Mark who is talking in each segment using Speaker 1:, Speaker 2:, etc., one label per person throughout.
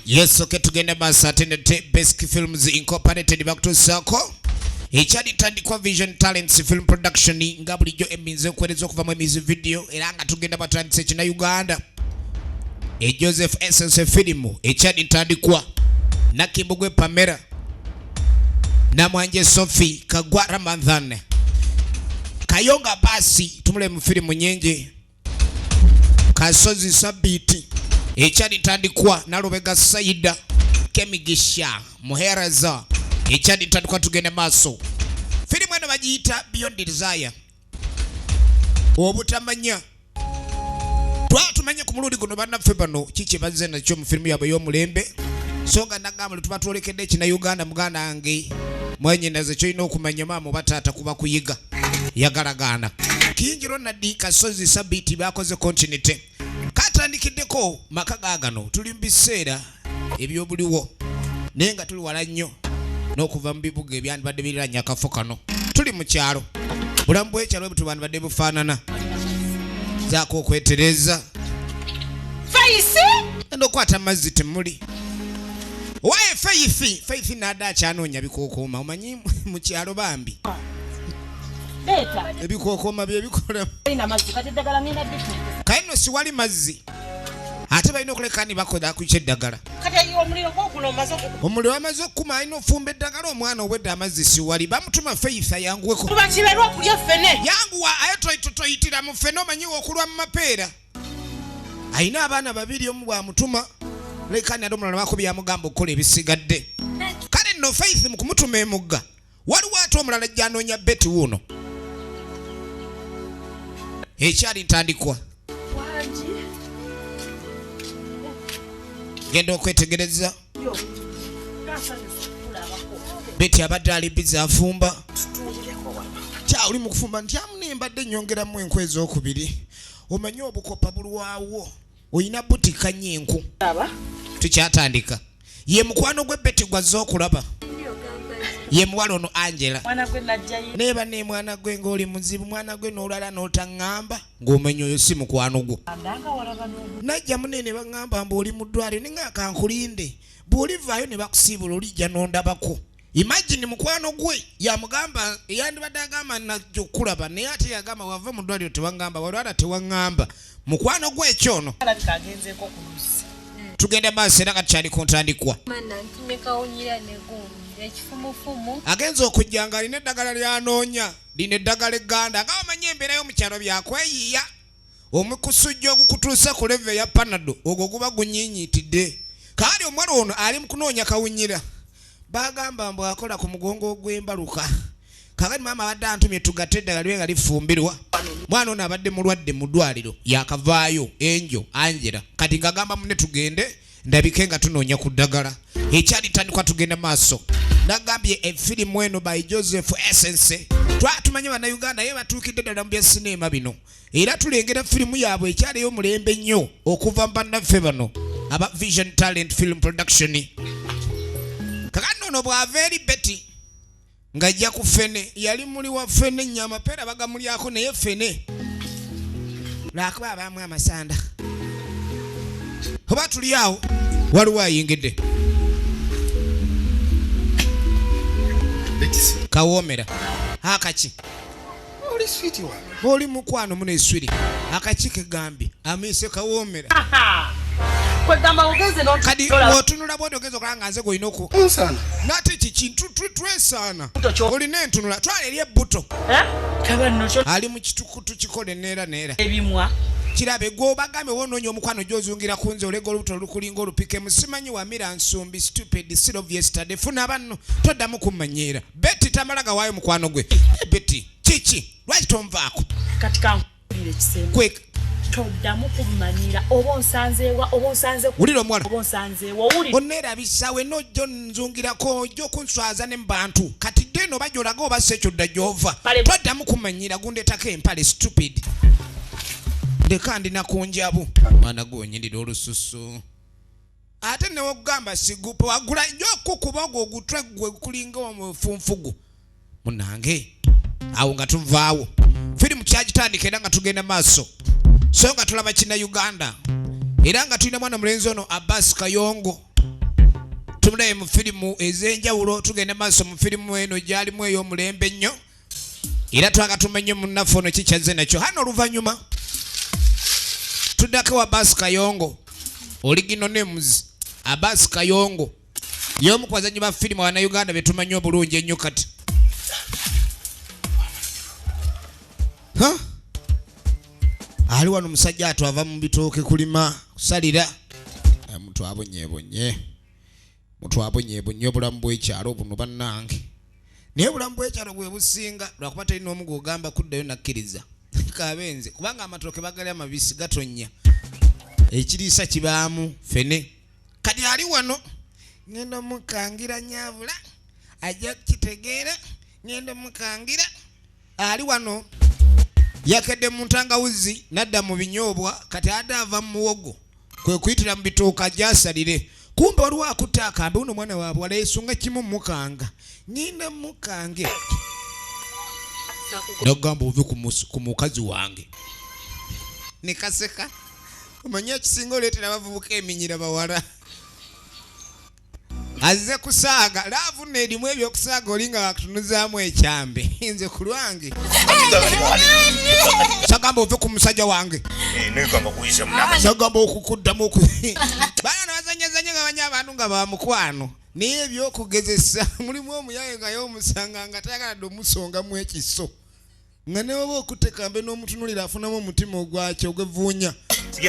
Speaker 1: Yes, okay, tugenda maaso ate nate. Basic Films Incorporated bakutuusaako ekyali tandikwa Vision Talents Film Production, nga bulijjo eminze okuweereza okuva mu emizi video, era nga tugenda batandise kina Uganda e Joseph Essence firimu ekyali ntandikwa Nakimbugwe Pamela, Namwanje Sophie, Kagwa Ramadhan, Kayonga Basi, tumule mu firimu nyingi, Kasozi Sabiti, ekyali ntandikwa Nalubega Saida, Kemigisha Muhereza, ekyali ntandikwa. Tugende maaso, firimu eno bagiyita Beyond Desire, obutamanya. Twatumanye ku mulundi guno bannaffe bano kiki bazze nakyo mu firimu yaabwe ey'omulembe. So nga nagamba tuba twolekedde ekina Uganda. Muganda wange, mwenyinaze, kyolina okumanya, maama oba taata, kuba kuyiga yagalagaana kingi. Ronald, Kasozi Sabiti bakoze continuity. Katandikiddeko maka gaagano. Tuli mu biseera ebyobuliwo, naye nga tuli wala nnyo n'okuva mu bibuga ebyandibadde biriranye akafo kano. Tuli mu kyalo, bulamu bw'ekyalo bwe tubandibadde bufaanana, zaako okwetereza.
Speaker 2: Faith!
Speaker 1: Enda okwata amazzi temuli. Waye Faith, Faith naadde akyanoonya bikookooma. Omanyi mu kyalo bambi
Speaker 2: Leeta.
Speaker 1: ebikookooma bye bikola.
Speaker 2: Alina amazzi, kati eddagala ngenda ddi?
Speaker 1: Kaye nno siwali mazzi, ate balina okuleka ni bakola ku kyeddagala.
Speaker 2: Kati ayi omuliro gwoguno omaze oku
Speaker 1: Omuliro bamaze okukuma, alina ofumba eddagala. Omwana obwedde amazzi siwali, bamutuma Faith ayanguweko.
Speaker 2: Kuba kiberwa okulya ffene.
Speaker 1: Yanguwa aye toyitira mu ffene, omanyiwe okulwa mu mapeera. Alina abaana babiri, omu bwamutuma lekani, ate omulala bako byamugamba okukola ebisigadde. Kale nno Faith mu kumutuma emugga, waliwo ate omulala ajja anoonya Betty wuuno. Ekyali ntandikwa, genda okwetegereza.
Speaker 2: Yo. Kasanyusa okulabako.
Speaker 1: Betty abadde ali busy afumba. Kya oli mu kufumba nti amune mbadde nyongeramu enku ezokubiri. Omanyi obukopa bulwawo, olina butika nnyo enku.
Speaker 2: Aba.
Speaker 1: Tukyatandika, ye mukwano gwe Betty gwazze okulaba, ye muwala ono Angela.
Speaker 2: Mwana gwe najjayo.
Speaker 1: Naye banne, mwana gwe ng'oli muzibu, mwana gwe n'olala n'otaŋŋamba ng'omanya oyo si mukwano gwo.
Speaker 2: Andanga walaba n'obu.
Speaker 1: Najja munene, baŋŋamba mbu oli mu ddwaliro, ninga kankulinde, bw'olivaayo ne bakusiibula olijja n'ondabako. Imagine, mukwano gwe yamugamba, yandibadde agamba najja okukulaba, naye ate yagamba wava mu ddwaliro tewaŋŋamba, walwala tewaŋŋamba. Mukwano gwe ekyono.
Speaker 2: Alabika agenzeeko ku luzzi.
Speaker 1: Tugenda maaso, era nga tukyali ku ntandikwa.
Speaker 3: Mana ntumye kawunyira ne gundi ekifumufumu.
Speaker 1: Agenza okujja nga alina eddagala lyanoonya, lino eddagala egganda, nga bamanyi embeera y'omukyalo byakweyiiya. Omukusujja ogukutuusa ku level eya Panado ogwo guba gunyiinyiitidde. Kaali omuwala ono ali mu kunoonya kawunyira, bagamba mbu akola ku mugongo ogw'embaluka. Kakati maama abadde antumye tugatte eddagala libe nga lifumbirwa. Mwana ono abadde mulwadde mu ddwaliro, yakavaayo enjo Angela. Kati ngagamba munne tugende ndabike nga tunoonya ku ddagala. Ekyali tandikwa, tugenda maaso. Nagambye efirimu eno by Joseph Essence. Twatumanye Bannayuganda ye batuukidde ddala mu bya sineema bino, era tulengera firimu yaabwe ekyaliyo omulembe nnyo okuva mu bannaffe bano aba Vision Talent Film Production. Kakati ono bw'ava eri Betty ng'ajja ku ffene, yali muli wa ffene ennyama peera bagamulyako, naye ffene lwakuba abaamu amasanda. Oba tuli awo, waliwo ayingidde. Kawoomera akaki.
Speaker 4: Oli sweet wange.
Speaker 1: Oli mukwano muno eswiri akaki kegambye amiise kawoomera.
Speaker 2: Kwegamba ogenze
Speaker 1: Kati
Speaker 2: n'otola.
Speaker 1: otunula bwoti, ogeza okulaba nga nze gwolina oku
Speaker 4: Onsana.
Speaker 1: Nate kikintu twesaana, olina entunula, twala eri ebbuto.
Speaker 2: Taba nno kyo.
Speaker 1: Ali mu kitukutu kikole neera neera.
Speaker 2: Ebimwa.
Speaker 1: Kirabe gw'obagambye woonoonya omukwano gy'ozungira ku nze, olega olubuto olukulinga olupikemu. Simanyi wamira nsumbi, stupid, still of yesterday. Funa banno, toddamu kummanyiira. Betty tamala gawaayo mukwano gwe. Eh, Betty, kiki? Lwaki tonvaako?
Speaker 2: Kati kankulire ekisembo.
Speaker 1: Kwek.
Speaker 2: Toddamu kummanyira, oba onsanzeewa, oba onsanze
Speaker 1: Wulira omuwala.
Speaker 2: Oba onsanzeewa, owulira?
Speaker 1: Oneerabisa wenna, ojja onzungirako, ojja okunswaza ne mu bantu. Kati dde eno oba gy'olaga oba si ekyo, dda gy'ova. Toddamu kumanyira, gundeetako empale, stupid. Ndeka ndina ku njabu, mwana gwe onyirira olususu, ate newokugamba sigupa wagula nnyo okukuba ogwo ogutwe gwe gukulinga omufunfugu. Munange, awo nga tuvaawo, firimu kyagitandika, era nga tugenda maaso. So nga tulaba kina Uganda, era nga tulina mwana mulenzi ono Abbas Kayongo. Tumulabe mu firimu ez'enjawulo, tugenda maaso mu firimu eno gyalimu ey'omulembe ennyo, era twakatuma nnyo munnaffe ono kikyazze nakyo hano. Oluvannyuma tuddako wa Abasi Kayongo, Original Names Abasi Kayongo, y'omu ku bazannyi ba firimu Abannayuganda be tumanyi obulungi ennyo. Kati Ha? Ali wano omusajja atu ava mu bitooke kulima kusalira. Muntu abonyeebonye, muntu abonyeebonye obulamu bw'ekyalo buno bannange. Naye obulamu bw'ekyalo bwe businga, lwakuba terina omu gw'ogamba kuddayo nakkiriza kabenze, kubanga amatooke bagalya mabisi, gatonnya, ekiriisa kibaamu fene. Kati ali wano, ngenda mukangira nyabula ajja kukitegeera, ngenda mukangira. Ali wano yakedde mu ntangawuzi nadda mu binyoobwa, kati ate ava mu muwogo kwe kuyitira mu bitooka gyasalire. Kumbe waliwo akutte akambe. Uno mwana waabwe wala esunga kimu mukanga, ngenda mukange, nagamba ove ku mukazi wange. Nekaseka. Omanyi ekisinga oleetera abavubuka eminyira bawala azze kusaaga love nno erimu ebyokusaaga, oli nga wakutunuzaamu ekyambe. Nze ku lwange sagamba ove ku musajja wange, sagamba okukuddamu baana bazanyazanya nga banya abantu nga bamukwano, naye ebyokugezesa mulimu omuyaye nga yomusanga nga tayagala dde omusongamu ekiso, nga ne waba okutte kambe n'omutunulira afunamu omutima ogwakyo ogwevuunya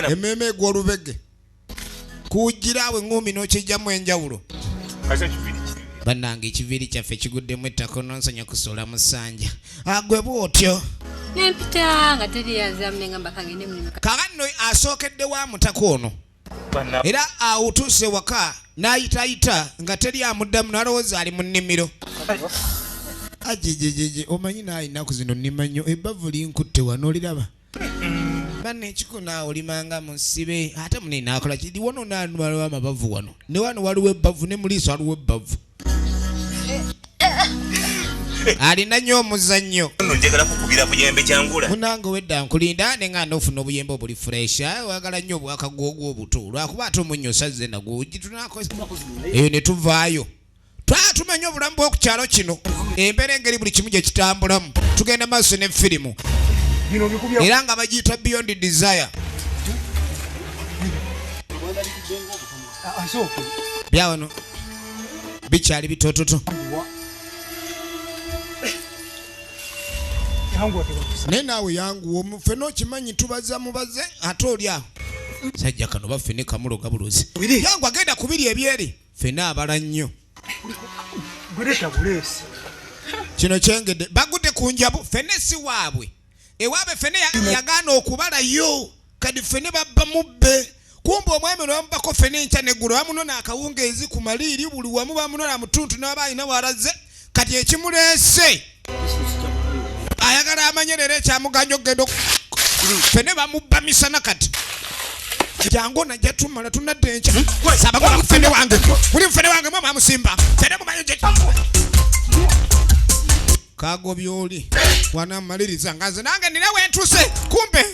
Speaker 1: emmeeme egw'olubege kuwujjira awo eŋŋumi n'okijjamu enjawulo. Bannange, ekiviiri kyaffe kiguddemu ettaka, ononsanya kusuula mu ssanja agwe bw'otyo.
Speaker 3: Nempita nga teri yazaamu, nengamba kangende mulimu.
Speaker 1: Kaakati nno asookedde wa mutaka ono, era awutuuse waka n'ayitayita nga teri amuddamu, n'alowooza ali mu nnimiro. Ajejejeje, omanyi naawe ennaku zino nnima nnyo, ebbavu linkutte wano, oliraba banna ekikuna olimanga musibe ate munene nakola kiri wano nanwaliwo amabavu wano ne wano waliwo ebbavu ne muliiso waliwo ebbavu. Alina nnyo omuzannyo.
Speaker 5: Nno njagala kukubira buyembe, kyangula.
Speaker 1: Munange wedda nkulinda ne nga nofuna obuyembe obuli fresh. Wagala nnyo obwakagwogwo obuto, lwakuba ate omunnyo osazze nagwo gitunako eyo ne tuvaayo. Twala tumanye obulamu bw'oku kyalo kino, embeera engeri buli kimu gye kitambulamu. Tugenda maaso ne firimu era nga bagiyita Beyond Desire. Byawano bikyali bitototo, naye naawe yanguwa, ffena okimanyi tubaza mubaze ate oli awo sajja kano baffene kamuloga bulozi. Yangu agenda kubiri ebyeri, ffena abala nnyo. Kino kyengedde bagudde ku njabu. Ffene si waabwe, ewaabwe ffene yagaana okubalayo. Kati ffene babba mubbe, kumbe omwami ono bamubako ffene enkya neggulo, bamunona akawungeezi ku maliiri, buli wamu bamunona mutuntu n'aba alina walaze. Kati ekimuleese ayagala amanye leero ekyamuganya okugenda ffene bamubba misana. Kati jangu najja tumala tunadda enkya sabagoba ffene wange, buli ffene wange mwe mwamusimba ffene mumanyi gye kagobye oli wanamaliriza nga nze nange nina wentuse kumbe.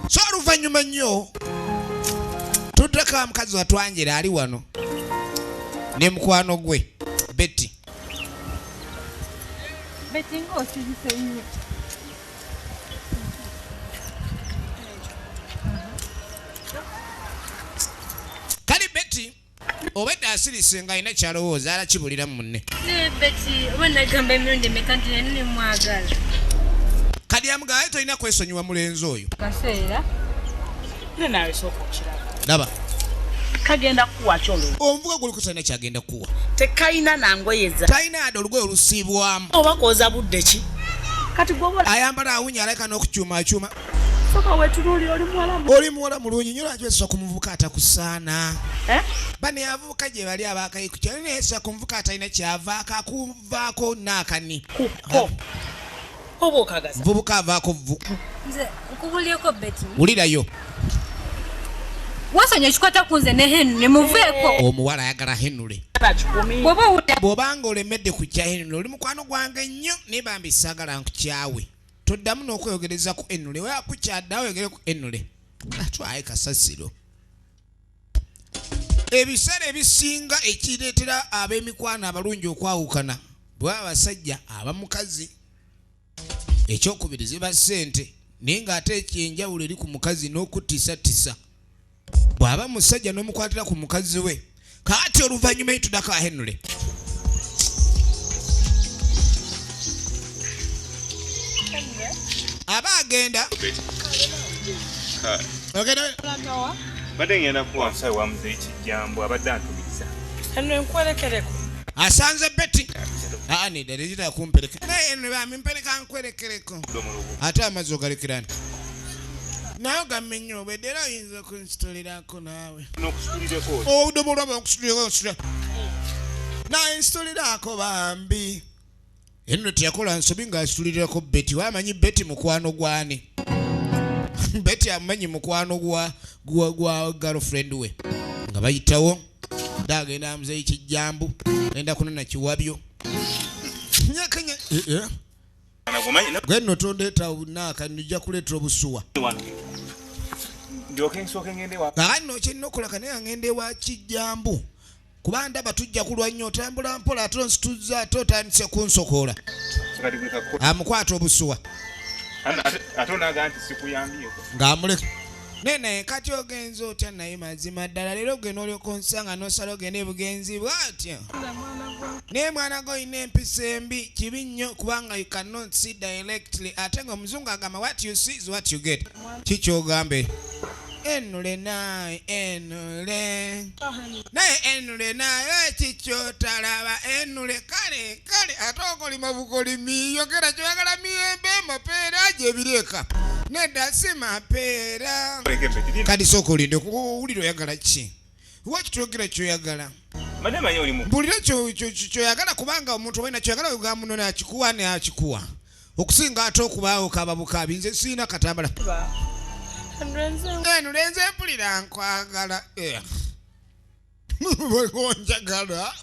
Speaker 1: So oluvannyuma nnyo tuddeko mukazi watwanjera ali wano ne mukwano gwe Betty.
Speaker 3: Betty, ng'osirise nnyo.
Speaker 1: Kali Betty obwedda asirise nga alina kyalowooza alakibulira munne.
Speaker 3: Ne Betty, oba nagamba emirundi emeka nti nani nemwagala?
Speaker 1: Kati amugamba tolina kwesonyiwa mulenzi oyo.
Speaker 3: Kaseera.
Speaker 2: Ne naawe sooka okiraba.
Speaker 1: Laba.
Speaker 2: Kagenda kukuwa kyolo.
Speaker 1: Omuvuga guli kusalina kyagenda kuwa.
Speaker 2: Tekayina nangoye za.
Speaker 1: Talina ade olugoye olusiibwamu.
Speaker 2: Oba kwoza budde ki? Kati gwoba
Speaker 1: ayambala awunya, alabika n'okukyumakyuma.
Speaker 2: Sooka wetunuulira, oli muwala
Speaker 1: Oli muwala mulungi nnyo, lwaki wesesa ku muvubuka atakusaana?
Speaker 2: Eh?
Speaker 1: Bano abavubuka gye bali abakayi ku kyalo, naye yesesa ku muvubuka atalina kyavaako, akuvaako naakani.
Speaker 2: Kuko oba okagaza.
Speaker 1: Muvubuka avaako vvu.
Speaker 3: Nze nkubulyeko, Betty.
Speaker 1: Wulirayo.
Speaker 3: Wasonye ekikwata ku nze ne Henry, muveeko.
Speaker 1: Omuwala ayagala Henry.
Speaker 2: Kikumi.
Speaker 3: Bw'oba owulira
Speaker 1: Bw'obanga olemedde ku kya Henry, oli mukwano gwange nnyo, naye bambi saagala nkukyawe. Toddamu n'okweyogereza ku Henry, wakukyadde oyogere ku Henry, atwaye kasasiro. Ebiseera ebisinga ekireetera ab'emikwano abalungi okwawukana bwe abasajja aba mukazi. Ekyokubiri ziba ssente, naye ng'ate ekyenjawulo eri ku mukazi n'okuttisatisa bw'aba musajja n'omukwatira ku mukazi we. Kaati oluvannyuma etudako Henry aba agenda.
Speaker 5: Badde ngenda kuwa musawo wa muzeeyi Kijjambu, abadde antumiriza.
Speaker 2: Henry, nkwerekereko.
Speaker 1: Asanze Betty. Aa, nedda, tegita kumpereka naye Henry bambi mpereka nkwerekereko. Ate amazzi ogalekerani nawe gamenya obwedde era oyinza okunsitulirako naawe.
Speaker 5: N'okusitulireko.
Speaker 1: Obudomola bwakusitulirako naye nsitulirako bambi. Henry teyakola nsobi ng'asitulirako Betty. Wamanyi Betty mukwano gwani? Betty amanyi mukwano gwa girlfriend we nga bayitawo dda agenda muzeeyi Kijjambu, genda kunona kiwabyo. Nyakanya eh, eh. Gwe nno tondeeta naaka, nijja kuleetera obusuwa.
Speaker 5: Ndyoke nsooke ngende wa
Speaker 1: Kakati nno kyennina okukola kane nga ngenda ewa Kijjambu, kuba ndaba tujja kulwa nnyo. Otambula mpola ate onsituzza ate otandise kunsokoola.
Speaker 5: Kati gwe kakko.
Speaker 1: Amukwata obusuwa.
Speaker 5: Ate onaaga nti sikuyambyeko.
Speaker 1: Ng'amuleka naye naye kati ogenza otya? Naye mazima ddala leero ogenda olyoka onsanga n'osala ogenda ebugenzi bwatyo, naye mwana gwe olina empisa embi, kibi nnyo kubanga you cannot see directly, ate nga omuzungu agamba, "What you see is what you get." Kikyogambe enule naye enule naye enule naye kikyotalaba enule. Kale kale, ate okolima bukolimi, yogera kyoyagala. Miyembe, mapeera gyebireka? Nedda, si mapeera. Kati sooka olinde, owulira oyagala ki? Lwaki toyogera kyoyagala?
Speaker 5: Mbadde manyi oli mu
Speaker 1: Mpulira kyoyagala, kubanga omuntu obalina kyoyagala ogamba muno nakikuwa nakikuwa okusinga ate okubaawo kaba bukabi. Nze siina katambala. Enule, nze mpulira nkwagala. Eh. Onjagala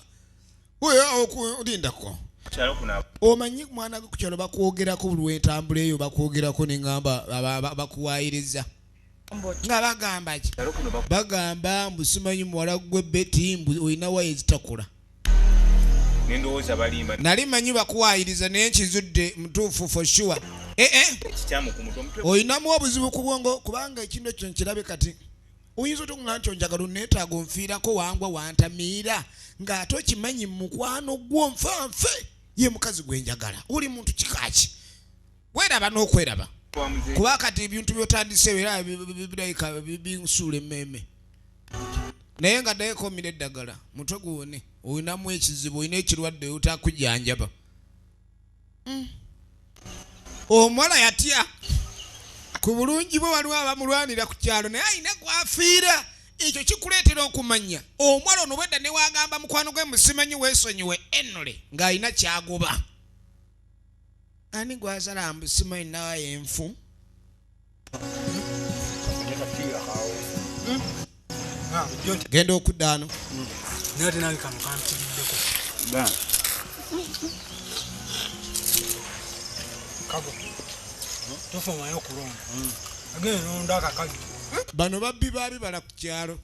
Speaker 1: okulindako.
Speaker 5: Kyalo kuno.
Speaker 1: Omanyi mwana gwe, ku kyalo bakwogerako buli lwentambula eyo, bakwogerako neŋŋamba bakuwaayiriza nga bagamba ki?
Speaker 5: Kyalo kuno
Speaker 1: Bagamba mbu simanyi muwala gwe Betty, mbu olina wayo ezitakula.
Speaker 5: Nendowooza balimba.
Speaker 1: Nali manyi bakuwaayiriza, naye nkizudde mutuufu for sure. Eh, eh.
Speaker 5: Kikyamu ku mutwe, omutwe.
Speaker 1: Olinamu obuzibu ku bwongo, kubanga ekintu ekyo nkirabe. Kati oyinza otya okuŋŋamba nti onjagala, onneetaaga, onfiirako, wangwa wantamiira, ng'ate okimanyi mukwano gwo nfanfe ye mukazi gwe njagala? Oli muntu kikaki? Weeraba n'okweraba.
Speaker 5: Wa muzeeyi.
Speaker 1: Kuba kati ebintu byotandise era birabika binsuula emmeeme, naye nga ddayo komira eddagala mutwe guwone. Olinamu ekizibu, olina ekirwadde otakujjanjaba. Omuwala yatya ku bulungi bwe, waliwo abamulwanira ku kyalo, naye alina gwafiira. Ekyo kikuleetera okumanya omuwala ono bwedda newagamba mukwano gwe musimanyi weesonyiwe enole ng'alina kyagoba. Ani gwazala mbu simanyi nawayo enfu? Genda okudda ano.
Speaker 4: Naye ate nange kano kampitiriddeko. Kago tofa, omanyi okulonda, agenda nonda akakagi.
Speaker 1: Bano babbi babibala ku kyalo.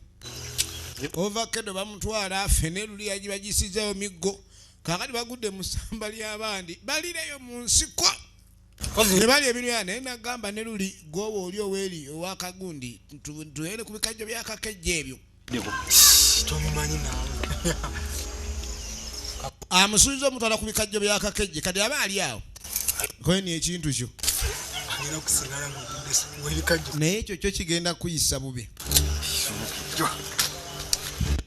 Speaker 1: Ovakedo bamutwala afe ne luli yagibagisizayo miggo. Kakati bagudde mu ssamba ly'abandi, balireyo mu nsiko ne bali ebirya. Naye nagamba ne luli gwoba oli oweeri owakagundi, tuhere ku bikajjo byakakejja ebyo.
Speaker 4: Tobimanyi naawe.
Speaker 1: Amusuubiza omutwala ku bikajjo byakakejje. Kati aba ali awo kweni ekintu kyo.
Speaker 4: Agenda kusigala ngaobudde webikajjo.
Speaker 1: Naye ekyo kyo kigenda kuyisa bubi,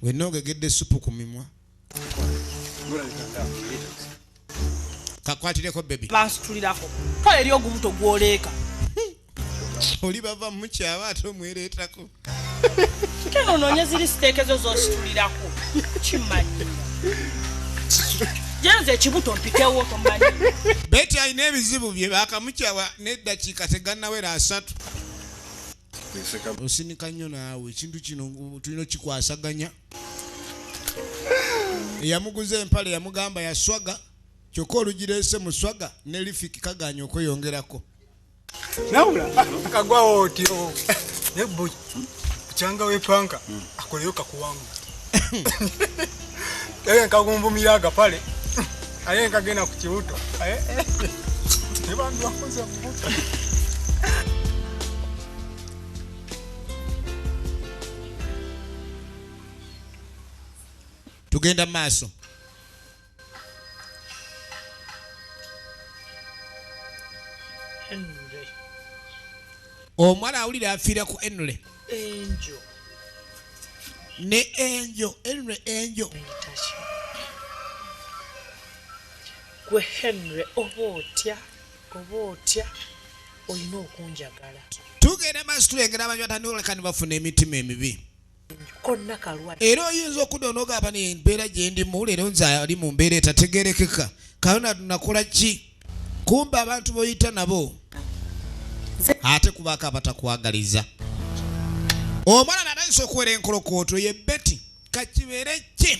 Speaker 1: wenna ogegedde supu ku mimwa. Kakwatireko baby.
Speaker 2: Bansitulirako, twala eri ogubuto gwoleeka.
Speaker 1: Oli bava mukyaba ate omwereetako.
Speaker 2: Keno onoonye ziri siteeke zo zositulirako, kimanyira genze ekibuto mpitewo, tomanyi.
Speaker 1: Betty alina ebizibu bye, bakamukyawa n'eddakiika tegannawera 30. Osinika nnyo naawe. Ekintu kino tulina okikwasaganya. Eyamuguza empale yamugamba yaswaga, kyokka olugireese mu swaga ne lifiki kaganya okweyongerako.
Speaker 4: Nawula kagwawo otyo, naye boy, bukyanga wepanka akoleyo kakuwangu. Ere nkagunvumira agapale aye nkagenda ku kibuto ebantu bakoze buto.
Speaker 1: Tugenda maaso.
Speaker 2: Henry.
Speaker 1: Omuwala awulira afiira ku Henry.
Speaker 2: Angel.
Speaker 1: Ne Angel, Henry Angel.
Speaker 2: Neyitaki. Gwe Henry oba otya oba otya olina okunjagala.
Speaker 1: Tugenda maaso tulengera abantu batandika oleka ne bafuna emitima emibi.
Speaker 2: Konna kalwadde.
Speaker 1: Era oyinza okudda n'ogamba ni embeera gye ndimu leero nze ali mu mbeera etategeerekeka. Kale nakola ki? Kumbe abantu b'oyita nabo ate kubaako abatakwagaliza. Omwana natandise okuwera enkolokooto ye Betty kakibeere ki?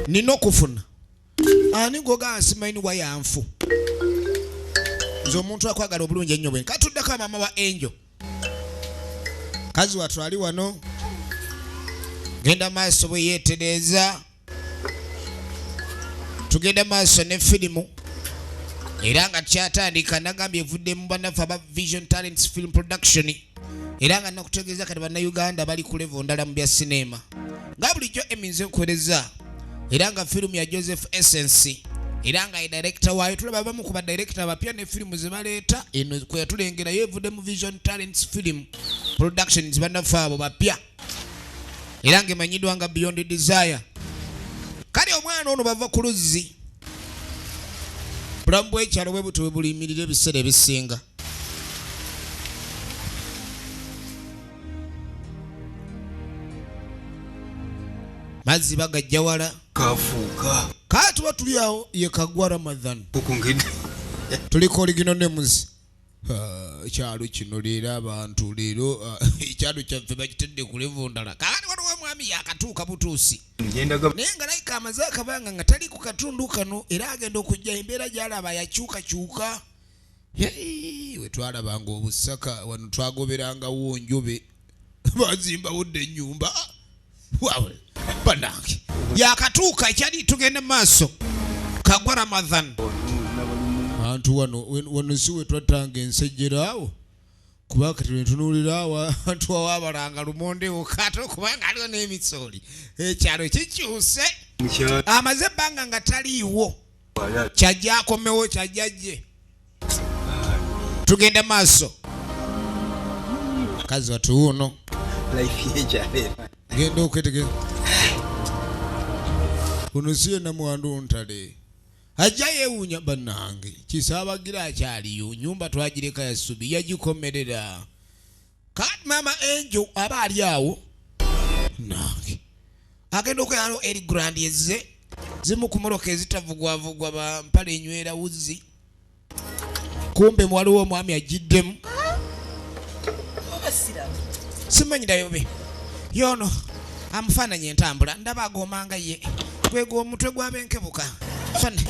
Speaker 1: Nina okufuna. Ani gw'ogamba simanyi wa yanfu? Nze omuntu akwagala obulungi ennyo bwe nkatuddeko maama wa Angel. Kazi wattu ali wano. Genda maaso bwe yeetereeza. Tugenda maaso ne firimu era nga kyatandika nagambye evudde mu bannaffe aba Vision Talents Film Production era nga nakutegeeza kati bannayuganda bali ku level ndala mu bya sinema nga bulijjo eminze nkuweereza era nga firimu ya Joseph Essence era nga ye director waayo. Tulaba abamu ku badirector abapya ne firimu ze baleeta eno kwe yatulengerayo evudde mu Vision Talents Film Productions bannaffe abo bapya era ng'emanyiddwa nga Beyond Desire. Kale omwana ono bava ku luzzi. Bulamu bw'ekyalo bwe butyo bwe bulimirira ebiseera ebisinga. Mazzi bagajja wala.
Speaker 6: Kafuuka.
Speaker 1: Kale tuba tuli awo ye Kagwa Ramadhan.
Speaker 6: Okungedde.
Speaker 1: Tuliko original names. Ekyalo kino leero abantu leero ekyalo kyaffe bakitadde ku level ndala. Kakati waliwo omwami yakatuuka butuusi. Naye nga layika amaze akabanga nga tali ku katundu kano era agenda okujja embeera gy'alaba yakyukakyuka. We twalabanga obusaka wano twagoberangawo njobe bazimbawo dda ennyumba. Wawe bannange yakatuuka ekyali tugenda mu maaso. Kagwa Ramadhan. Abantu wano wano si we twattanga ensejjero awo kuba kati lwe ntunuulira awo abantu awabalanga lumonde wokka ate okubanga aliwo n'emisooli. Ekyalo kikyuse. Amaze ebbanga nga taliiwo. Kyajja akomewo kyajja ajje. Tugenda maaso. Kazi watu wuuno. Genda okwetegereza. Ono si ye namwandu ntale. Ajja yeewuunya bannange. Kisaabagira akyaliyo. Nnyumba twagireka ya ssubi yagikomerera. Kati maama Angel aba ali awo. Nange. Agenda okweyalo eri Grand ezze. Zimu ku mmotoka ezitavugwavugwa ba mpale enywera wuzzi. Kumbe waliwo omwami agiddemu. Simanyi dayobe. Yono amufaananya entambula ndaba agomanga ye. Gwegwo omutwe gw'abenkebuka. Fana.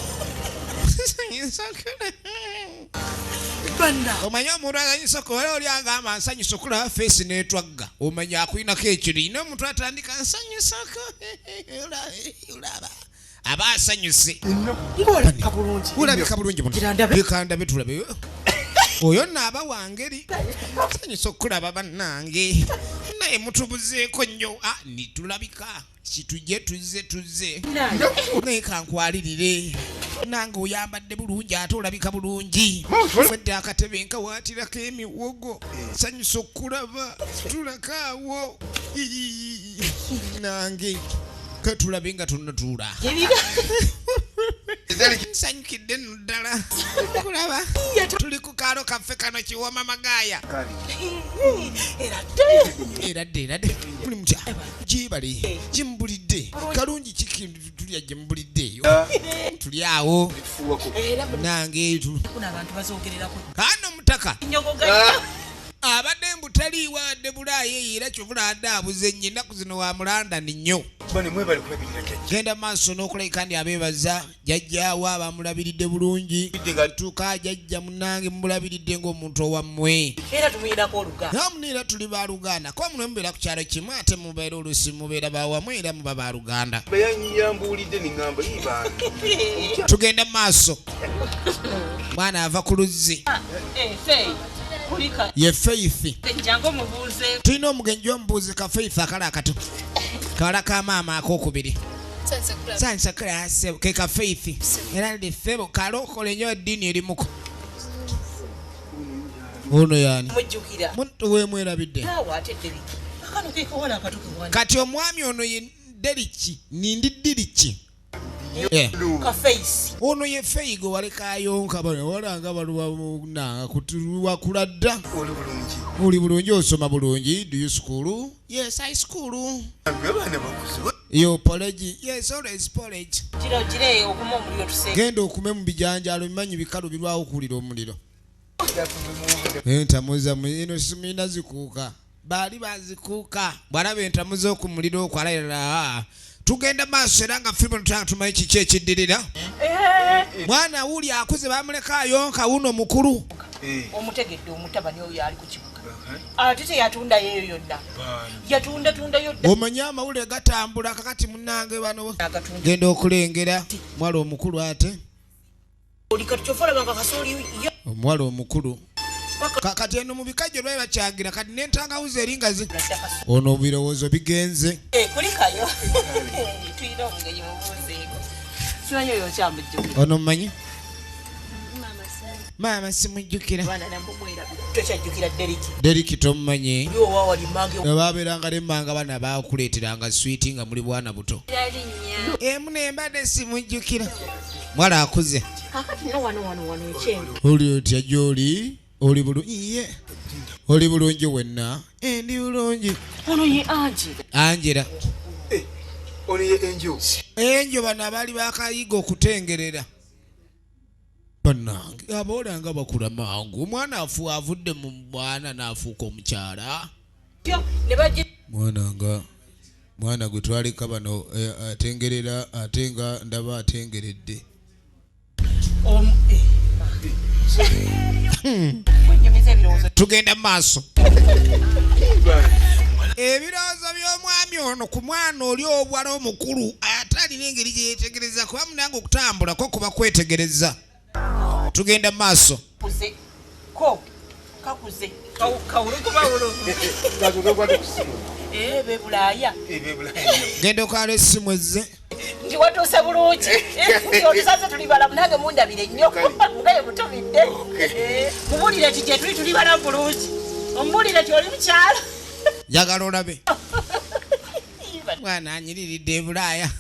Speaker 1: Omanyi omuntu asanyusa okuba oli agamba nsanyusa okulaba feesi n'etwagga. Omanyi akulinako ekiri. N'omuntu atandika nsanyusako. Olaba. Aba asanyuse.
Speaker 2: Ng'olabika bulungi.
Speaker 1: Olabika bulungi buno.
Speaker 2: Gira ndabe.
Speaker 1: Leka ndabe tulabe. Oyo nno aba wangeri. Nsanyusa okulaba bannange. Naye mutubuzeeko nnyo. Ni tulabika. Kitujje tuzze tuzze. Naye kankwalirire. Nange oyambadde bulungi ate olabika bulungi. Wedde akatebe nkawaatirako emiwogo. Nsanyusa okulaba. Tulako awo. Nange. Katulabe nga tunnatuula. Nsanyukidde nno ddala. Kulaba. Tuli ku kaalo kaffe kano kiwoma magaaya. Eradde eradde. Muli mutya? Gibale. Gimbulidde. Kalungi kiki tulya gye mbulidde eyo. Tuli awo. Nange Kano omutaka. Abadde mbu taliiwo adde Bulaaya eyo era kyovula adde abuze nnyo ennaku zino wa mu London nnyo. Genda maaso n'okulabika ndi abeebaza jjajjaawe abamulabiridde bulungi. Tuuka jjajja munnange mumulabiridde ng'omuntu owammwe.
Speaker 2: Era tumuyinako oluganda.
Speaker 1: Namu era tuli baluganda, kuba muno mubeera ku kyalo kimu, ate mubeera oluusi mubeera bawamu, era muba baluganda.
Speaker 6: Yambuulidde neŋŋamba ibange.
Speaker 1: Tugenda mu maaso, mwana ava ku luzzi.
Speaker 2: Faith, kulika.
Speaker 1: Ye Faith.
Speaker 2: Jangu omubuuze.
Speaker 1: Tulina omugenyi omubuuzi ka Faith akala akato kawala ka maama akokubiri. Sansa klase ke ka Faith era ndi febo kalokole nnyo, eddiini erimuko ono yani.
Speaker 2: Mujjukira.
Speaker 1: Muntu wemwerabidde.
Speaker 2: Naawe ate Deriki, akano ke kawala akato kewana.
Speaker 1: Kati omwami ono ye Deriki, nindi Diriki.
Speaker 2: Ka Faith.
Speaker 1: Ono ye Faith gwe walekayonka, bano walanga baluwa kutuwakula dda.
Speaker 6: Oli bulungi?
Speaker 1: Oli bulungi? Osoma bulungi? Do you school? Yes, I school.
Speaker 6: Abaana bakuze.
Speaker 1: Yo porridge? Yes, always porridge.
Speaker 2: Kiro kire okuma omuliro tuse.
Speaker 1: Genda okume mu bijanjaalo, bimanyi bikalu birwawo okuwulira omuliro. Entamu zammwe eno simina zikuuka, baali bazikuuka. Bw'alaba entamu z'oku muliro okwo alayira. Tugenda maaso era nga firimu tutanga tumanyi kiki ekiddirira. Mwana wuli akuze, bamuleka ayonka wuno mukulu.
Speaker 2: Omutegedde omutabani oyo ali ku kibuga, ate teyatundayo eyo yonna, yatundatundayo dda.
Speaker 1: Omanyi amawulire gatambula kakati munange bano.
Speaker 2: Agatunda.
Speaker 1: Genda okulengera muwala omukulu ate.
Speaker 2: Oli kati kyofa olaba nga kasooli
Speaker 1: Omuwala omukulu kati eno mu bikajjo lwali bakyagira, kati n'entangawuzi eri nga ono birowoozo bigenze.
Speaker 2: Kulikayo, tulina omugenyi, mubuuzeeko, simanyi oyo okyamujjukira.
Speaker 1: Ono mmanyi maama, simujjukira.
Speaker 2: Abaana namumwera, tokyajjukira Deriki?
Speaker 1: Deriki tomumanyi?
Speaker 2: Oli owa wali mange.
Speaker 1: Babeeranga nemmanga, bana bakuleeteranga swiiti nga muli bwana buto. Emu nembadde simujjukira, mwala akuze.
Speaker 2: Kakati no wano wano wano ekyengo.
Speaker 1: Oli otya gyoli? Oli bulungi? Ye oli bulungi wenna? Eh, ndi bulungi.
Speaker 2: Ono ye Angela.
Speaker 1: Angela.
Speaker 6: Ono ye Enjo.
Speaker 1: Enjo, bano abaali bakayiga okutengerera bannange, abawala nga bakula mangu. Omwana afu avudde mu bwana n'afuuka omukyala.
Speaker 2: Ne bajja.
Speaker 1: Mwana nga mwana gwe twaleka bano atengerera, ate nga ndaba atengeredde.
Speaker 2: Kwenyumiza ebirowoozo.
Speaker 1: Tugenda mu maaso, ebirowoozo by'omwami ono ku mwana oli obwala omukulu, ate alina engeri gye yeetegereza, kuba munange okutambula ko kuba kwetegereza. Tugenda mu maaso.
Speaker 2: Kuze ko kakuze kawulukubawulu. Be Bulaaya.
Speaker 1: Genda okwala essimu ezze.
Speaker 2: Nti watuuse bulungi, nti otusanze tuli balamu, nange mundabire nnyo ngaye mutumidde. Mubulire ti gye tuli, tuli balamu bulungi, omubulire ti oli mukyalo.
Speaker 1: Njagala olabe mwana anyiriridde e Bulaaya.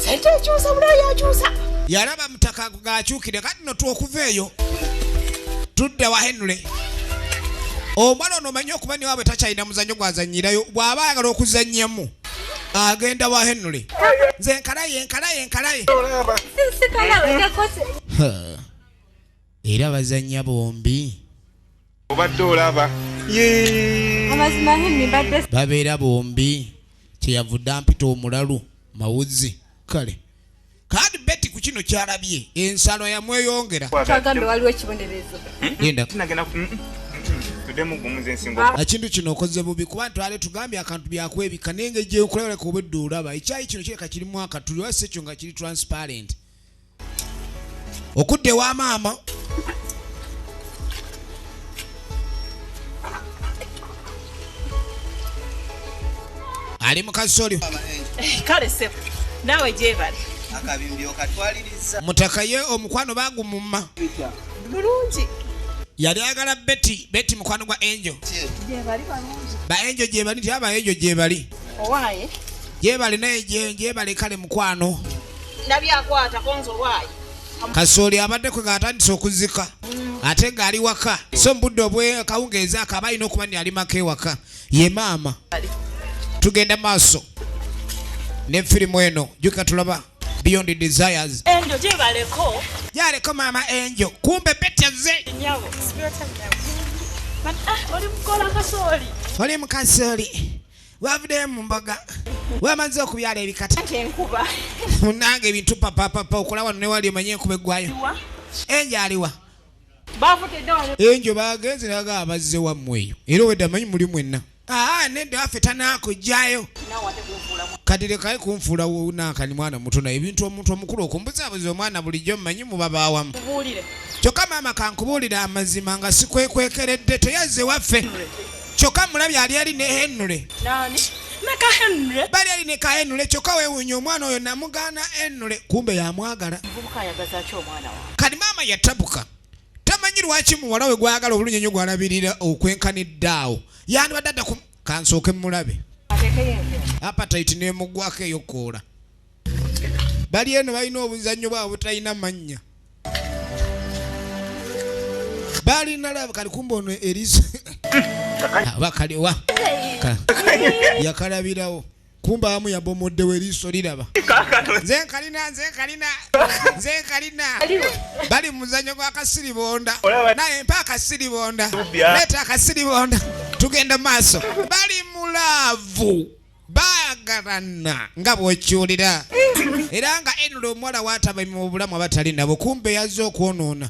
Speaker 2: Sente ekyusa, Bulaaya akyusa.
Speaker 1: Yalaba mutaka g'akyukire. Kati no twokuva eyo tudde wa Henry. Omwana ono omanyi okuba niwaabwe takyalina muzannyo gwazannyirayo, bw'aba ayagala okuzannyamu agenda wa Henry. Nze nkalaye, nkalaye, nkalaye. Ha. Era bazannya bombi.
Speaker 5: Obadde olaba.
Speaker 3: Amazima Henry mbadde
Speaker 1: Babeera bombi, kyeyavudde ampita omulalu mawuzi. Kale kandi Betty ku kino kyalabye ensalo yamweyongera.
Speaker 3: Twagambe waliwo ekibonerezo.
Speaker 1: Genda.
Speaker 5: Tinagenda tuddemu gumuza ensingo.
Speaker 1: Ekintu kino okoze bubi, kuba twale tugambye akantu byakwebika, naye engeri gyenkulabirako obwedde olaba ekyayi kino kireka kirimu akatuli wasi, ekyo nga kiri transparent okudda ewa maama. Ali mu kasolyo.
Speaker 2: Kale sebo, naawe gyebale.
Speaker 7: Akabimbi okatwaliriza.
Speaker 1: Mutaka ye omukwano bagumumma.
Speaker 2: Bulungi.
Speaker 1: Yali ayagala Betty. Betty mukwano gwa Angel.
Speaker 2: Gyebali balungi.
Speaker 1: Ba Angel gyebali, nti aba Angel gyebali.
Speaker 2: Owaaye.
Speaker 1: Gyebali naye gyebali. Kale mukwano.
Speaker 2: Nabyakwata konza owaaye.
Speaker 1: Kasooli abadde kwe ng'atandise okuzika ate ng'ali waka, so mu budde obwekawungeezi ako aba alina okuba ni alimako ewaka ye maama. Tugenda maaso ne firimu eno, jjuka tulaba Beyond Desires.
Speaker 2: Enjo, gyebaleko.
Speaker 1: Gyaleko maama Angel, kumbe Betty azze.
Speaker 2: Nyabo. Oli mukola kasooli.
Speaker 1: Oli mu kasooli, wavuddeyo mu mboga. Wamaze okubyala ebikata.
Speaker 2: Enkuba.
Speaker 1: Munange ebintu papapapa okola wano newali omanye enkuba eggwayo. Enjo aliwa? Enjo bagenze naga abazze wammwe eyo. Era owedda amanyi muli mwenna. Aa nedda waffe tanaakugyayo. Kati lekayo kunfuula nankani mwana muto naye ebintu omuntu omukulu okumbuzaabuza omwana bulijjo mmanyi muba baawamu. Kyokka maama kankubuulire amazima nga sikwekwekeredde teyazze waffe. Kyokka mulabye ali eri ne Henry. Bali eri ne ka Henry kyokka weewuunya omwana oyo namugaana Henry kumbe yamwagala. Kati maama yatabuka. Tamanyi lwaki muwala we gwayagala obulungi ennyo gw'alabirira okwenkanidde awo. Yandibadde adda ku kansooke mulabe. Appetite n'emuggwako ey'okkoola. Bali eno balina obuzannyo bwabwe butalina mannya. Balina laba kali kumbe ono eriiso bakaliwa yakalabirawo. Kumbe amu yabomoddewo eriiso liraba. Nze nkalina nze nkalina nze nkalina. Bali mu muzannyo gwa kasiribonda. Naye mpa akasiribonda. Leeta akasiribonda. Tugenda mu maaso. Bali mu laavu. Baagalana nga bw'okiwulira. Era nga Enula omuwala waataba mu bulamu abatali nabo kumbe yazze okwonoona.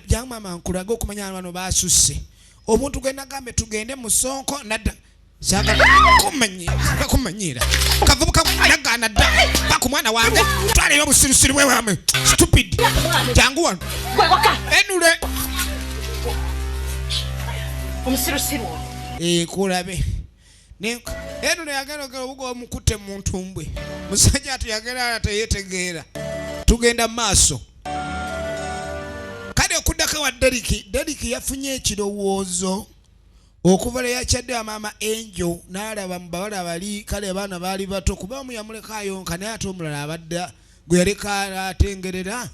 Speaker 1: Jangu maama nkulage okumanya bano baasusse. Omuntu gwe nagambe tugende mu ssonko nadda. Saagala kumanyiira. Kavubuka nagaana dda. Va ku mwana wange. Twala obusirusiru bwe wamwe. Stupid. Jangu wano. Enule.
Speaker 2: Omusirusiru.
Speaker 1: Kulabe. Enule yagenda ogera obugo omukutte mu ntumbwe. Musajja atu yagenda teyeetegeera. Tugenda mu maaso. Kale okuddako wa Deriki. Deriki yafunye ekirowoozo. Okuva lwe yakyadde maama Angel n'alaba mu bawala bali kale abaana baali bato kuba omu yamuleka ayonka naye ate omulala abadde gwe yaleka atengerera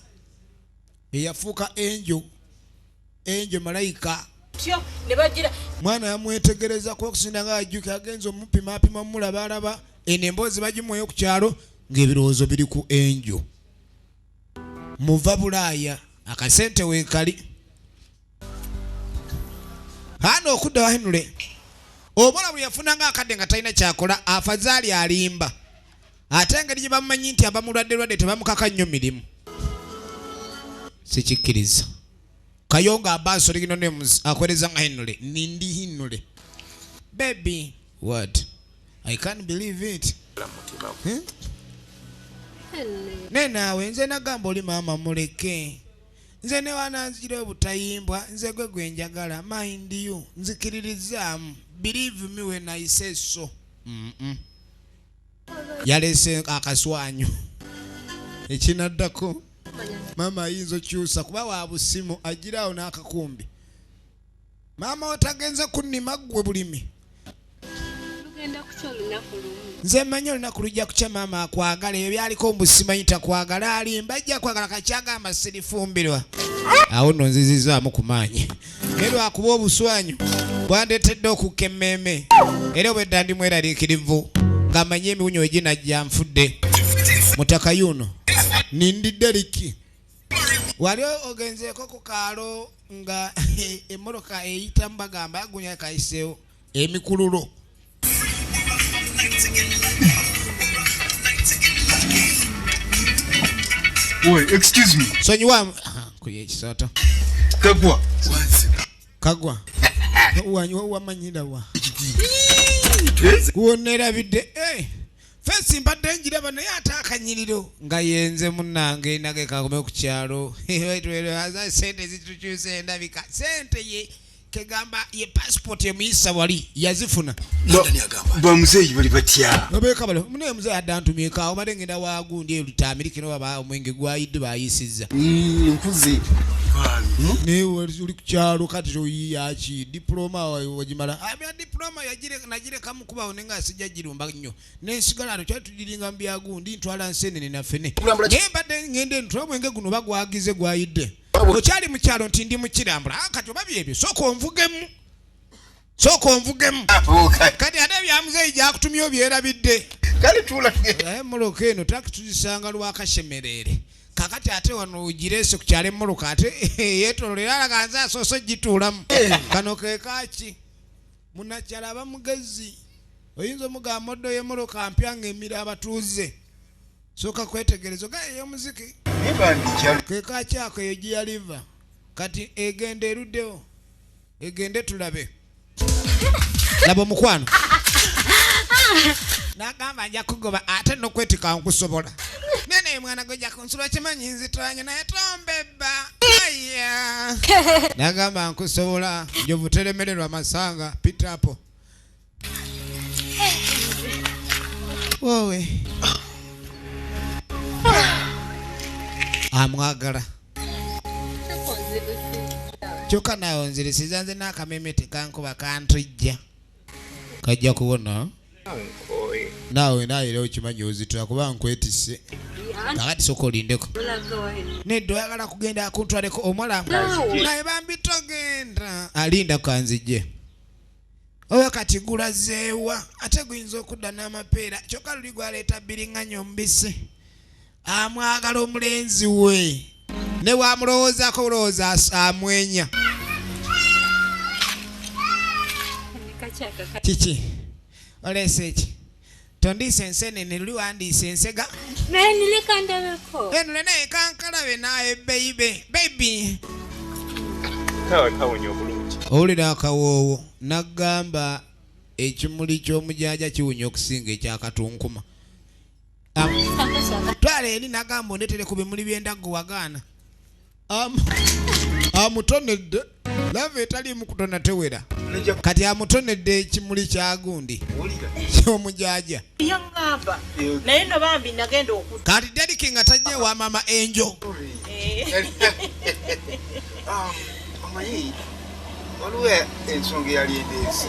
Speaker 1: eyafuuka Angel. Angel malayika. Mwana yamwetegereza kuba okusinda nga ajjuka agenze omupimaapima omulaba alaba eno emboozi bagimuweyo ku kyalo ng'ebirowoozo biri ku Angel. Muva Bulaaya akasente weekali. Hano okudda wa Henry. Omuwala bwe yafunanga akadde nga talina kyakola afazaali alimba. Ate engeri gye bamumanyi nti aba mulwadde lwadde tebamukaka nnyo mirimu. Sikikkiriza. Kayonga Abbas original names akwereza nga Henry. Nindi Henry. Baby, what? I can't believe it. Ne naawe nze nagamba oli maama muleke. Nze ne wananzira obutayimbwa nze gwe gwe njagala mind you nzikiririzaamu believe me when I say so. Yalese akaswanyu. Ekinaddako maama ayinza okyusa kuba wa busimu agiraawo n'akakumbi. Maama otagenze kunnima ggwe bulimi. Nze mmanyi olunaku lujja kukya maama akwagala ebyo byaliko mbu simanyi takwagala alimba ajja kwagala kakyagamba sirifumbirwa. Awo nno nzizizaamu ku maanyi. Naye lwakuba obuswanyu bwandeetedde okukka emmeeme era obwedda ndi mweraliikirivu nga mmanyi emiwunyo eginajja nfudde. Mutaka yuno nindi Deriki. Wali ogenzeeko ku kaalo nga emmotoka eyitamu bagamba agunya kayiseewo emikululo.
Speaker 6: Wait, excuse me.
Speaker 1: Sonyiwa kuye ekisooto.
Speaker 6: Kagwa.
Speaker 1: Kagwa. Wamanyira wa. Wonerabidde. Fensi mbadde njiraba naye ate akanyiriro nga yenze munnange nage kakome ku kyalo. Sente zitukyusa endabika. Sente ye kegamba ye passport emuyisa wali yazifuna.
Speaker 6: Ba muzeeyi bali batya?
Speaker 1: Babeeka bali munaye muzeeyi adda ntumyeko awo mbadde ngenda wa gundi eyo Lutaamiriki no baba omwenge gwayidde bayisizza.
Speaker 7: Nkuze.
Speaker 1: Naye oli ku kyalo kati oyiya ki? Diploma wagimala. Bya diploma nagireka mu kubawo naye nga sijja girumba nnyo. Nensigala ano kyali tugiringa mu bya gundi ntwala nsenene na ffene. Naye mbadde ngenda ntwala omwenge guno bagwagize gwayidde. Okyali mu kyalo nti ndi mu kirambula. Kati oba byebyo sooka onvugemu. Sooka onvugemu. Kati ate bya muzeeyi gyakutumye obyerabidde.
Speaker 6: Kale tuula tugende.
Speaker 1: Emmotoka eno takituzisanga lwakashemereere. Kakati ate wano ogireese ku kyalo emmotoka ate yeetooloola era alaga nze asoose ogituulamu. Kano ke kaaki? Munnakyalo aba mugezi. Oyinza omugamba moddo y'emmotoka mpya ng'emira abatuuze. Sooka kwetegereza oga ey'omuziki. Kekakyako eyo gye yaliva. Kati egenda eruddewo. Egende tulabe. Laba omukwano. N'agamba nja kugoba ate n'okwetika nkusobola. Nene mwana gwe jja kunsula kimanyi nzitwanye naye tombebba. Aya. N'agamba nkusobola njovu teremererwa masanga pitapo. Wowe. Amwagala. Kyokka naawe onzirisiza nze n'akameme tekankuba kantujja. Kajja kuwona. Naawe naawe era okimanyi ozitowa kuba nkwetisse. Kakati sooka olindeko. Nedda oyagala kugenda akuntwaleko omuwala. Naye bambi togenda. Alinda kanzijje. Oyo kati gulazeewa ate guyinza okudda n'amapeera kyokka luli gwaleeta bbiringanya omubisi. Amwagala omulenzi we ne bw'amulowoozaako bulowooza amwenya. Kiki oleese eki? Tondiisa ensenene luli wandiisa ensega.
Speaker 3: Naye nileka ndabeko.
Speaker 1: Enule naye kankalabe naye baby baby.
Speaker 5: Kawunya obulungi.
Speaker 1: Owulira akawoowo n'agamba ekimuli ky'omujaaja kiwunya okusinga ekyakatunkuma. Twala eri n'agamba ondeetere ku bimuli by'endaggo wagaana. Amutonedde lava etaliimu kutona tewera. Kati amutonedde ekimuli kya gundi ky'omujaaja.
Speaker 2: Yaŋŋamba naye no bambi nagenda okudda.
Speaker 1: Kati Deriki nga tajja ewa mama Enjo.
Speaker 6: Omanyi waliwo ensonga eyali endeese.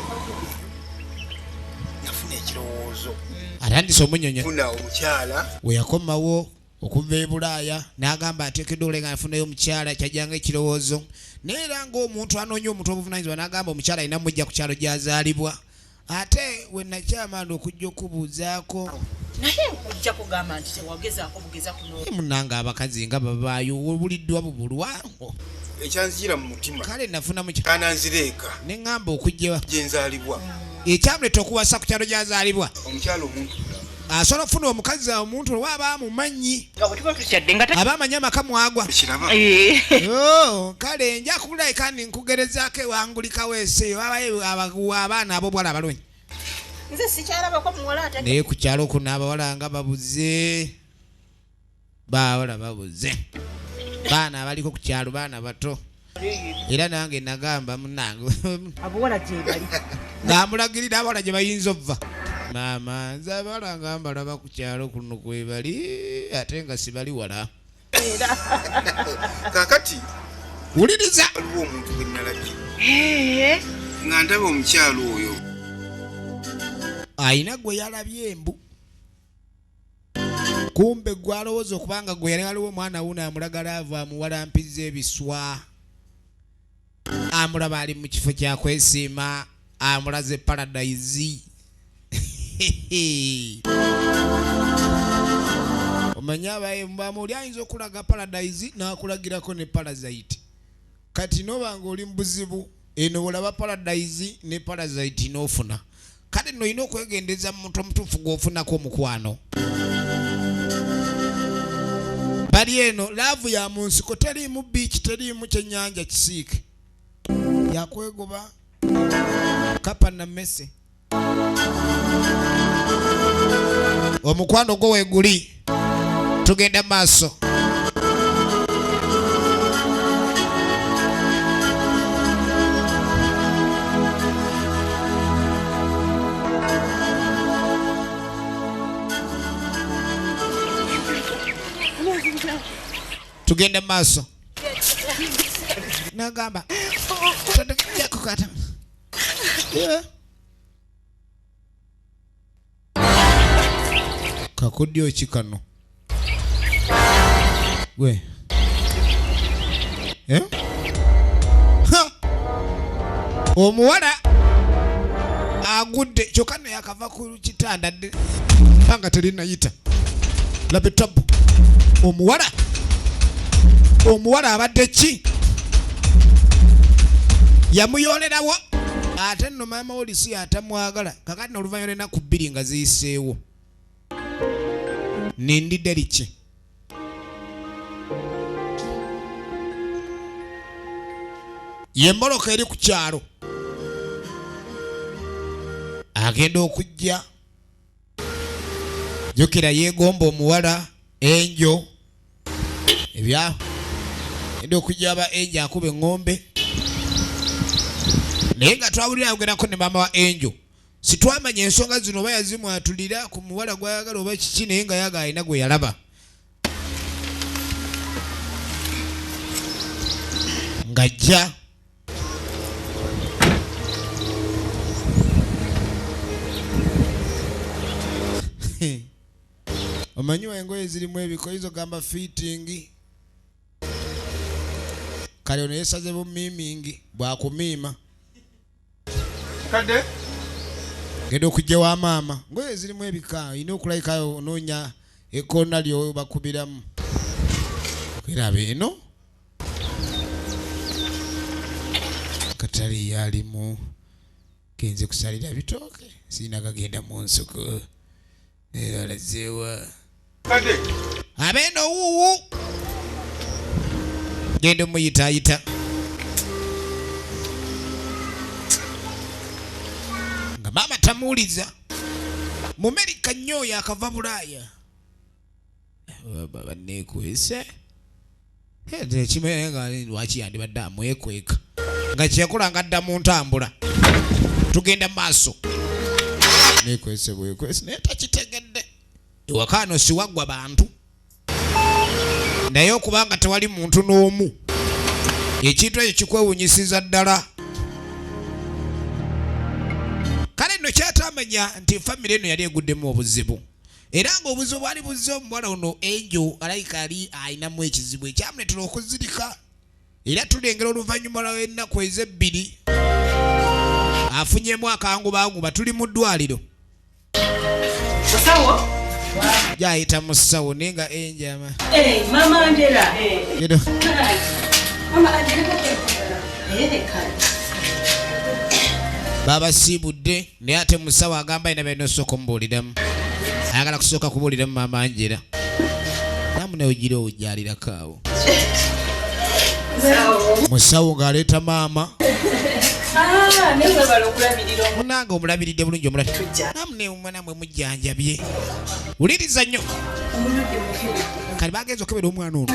Speaker 6: Nafuna ekirowoozo.
Speaker 1: Atandise omunyonyo.
Speaker 6: Funa omukyala.
Speaker 1: We yakomawo okuva e Bulaaya n'agamba ateekeddwa okulenga afunayo omukyala kyajjanga ekirowoozo. Naye era ng'omuntu anoonya omuntu obuvunaanyizibwa n'agamba omukyala alina mujja ku kyalo gy'azaalibwa. Ate we nakyama ndi okujja okubuuzaako.
Speaker 2: Naye ojja kugamba nti tewagezaako bugeza kunoonya.
Speaker 1: Munnange abakazi nga babaayo obuliddwa bubulwa.
Speaker 6: Ekyanzijira mu mutima.
Speaker 1: Kale nafuna muky.
Speaker 6: Kananzira eka.
Speaker 1: Ne ŋŋamba okujja.
Speaker 6: Gye nzaalibwa.
Speaker 1: Ekyamuleeta okuwasa ku kyalo gy'azaalibwa.
Speaker 6: Omukyala omuntu.
Speaker 1: Asobola okufuna omukazi omuntu oba aba amumanyi.
Speaker 2: Nga bwe tuba tukyadde nga
Speaker 1: aba amanyi amaka mwagwa.
Speaker 6: Kiraba.
Speaker 1: Oh, kale nja kulabika ndi nkugerezaako ewangulika weese wabayo abaana ab'obuwala abalungi.
Speaker 2: Nze sikyalabako muwala ate.
Speaker 1: Naye ku kyalo kuno abawala nga babuze. Bawala babuze. Baana abaliko ku kyalo baana bato. Era nange nagamba munnange.
Speaker 2: Abawala gye bali.
Speaker 1: Namulagirira abawala gye bayinza ovva. Maama nze abawala nga mbalaba ku kyalo kuno kwe bali ate nga sibali wala.
Speaker 6: Kaakati
Speaker 1: wuliriza.
Speaker 6: Waliwo omuntu gwe nalabye. Nga ndaba omukyala oyo.
Speaker 1: Ayina gwe yalabye embu. Kumbe gwe alowooza okubanga gwe yali waliwo omwana wuno amulaga laavu amuwalampiza ebiswa. Amulaba ali mu kifo kya kwesiima amulaze paradise. Omanyi abaye mbamu oli ayinza okulaga paradise n'akulagirako ne parasite. Kati n'obanga oli mu buzibu eno olaba paradise ne parasite n'ofuna. Kale nno olina okwegendereza mu muntu omutuufu gw'ofunako omukwano. Bali eno laavu ya mu nsiko teriimu biiki teriimu kyennyanja kisiike. Yakwegoba kapa na mmese. Omukwano gwo weeguli. Tugenda maaso. Tugenda maaso. Nagamba kukata. Kakodyo ki kano? Gwe. Ha! Omuwala agudde kyokka naye akava ku kitanda panga terinayita. Laba ettabu. Omuwala abadde ki? Yamuyoolerawo Ate nno maama Olisi atamwagala. Kakati n'oluvannyuma lw'ennaku 2 nga ziyiseewo, nindidde liki yemboloka eri ku kyalo. Agenda okujja, jjukira yeegomba omuwala Enjo ebya enda okujja aba Enjo akuba eŋŋombe, naye nga twawulira ayogerako ne maama wa Enjo. Sitwamanya ensonga zino oba yazimwatulira ku muwala gw'ayagala oba kiki, naye nga yaga alina gwe yalaba. Ng'ajja omanyi engoye zirimu ebikoyizo gamba fitting. Kale ono yeesaze bumiimingi bwakumiima.
Speaker 6: Kadde?
Speaker 1: Genda okujja wa maama, ngoye zirimu ebika, olina okulabika onoonya ekkoona lyo bakubiramu. Eraba eno katale yalimu genze kusalira bitooke, sirina kagenda mu nsuku era alazeewa.
Speaker 6: Kadde?
Speaker 1: Abeeno wuuwu genda omuyitaayita nga maama tamuwuliza. Mumerika nnyo oyo akava Bulaaya. Banneekwese nga lwaki yandibadde amwekweka nga kyeyakola nga adda mu ntambula. Tugenda mu maaso, neekwese bwekwese naye takitegedde. Ewaka ano siwaggwa bantu, naye okubanga tewali muntu n'omu, ekintu ekyo kikwewunyisiza ddala. Kale nno kyatamanya nti famire eno yali eguddemu obuzibu, era ng'obuzibu bwali buzze omuwala ono Enjo alayika yali alinamu ekizibu ekyamuleetera okuzirika. Era tulengera oluvannyuma lw'ennaku ezebbiri afunyemu akangubanguba, tuli mu ddwaliro.
Speaker 2: Musawo?
Speaker 1: Gyayita musawo naye nga enjama.
Speaker 2: Mama Angela. Mama Angela. Kale.
Speaker 1: Babasiibudde naye ate musawo agamba alina byalina osooka omubuuliramu. Ayagala kusooka kubuuliramu Mama Angela. Namu naye ogira owujjalirako awo. Musawo ng'aleeta maama. Munange omulabiridde bulungi omulabye. Namu ne omwana mwe mujjanjabye. Wuliriza nnyo. Kale bagenze okukebera omwana ono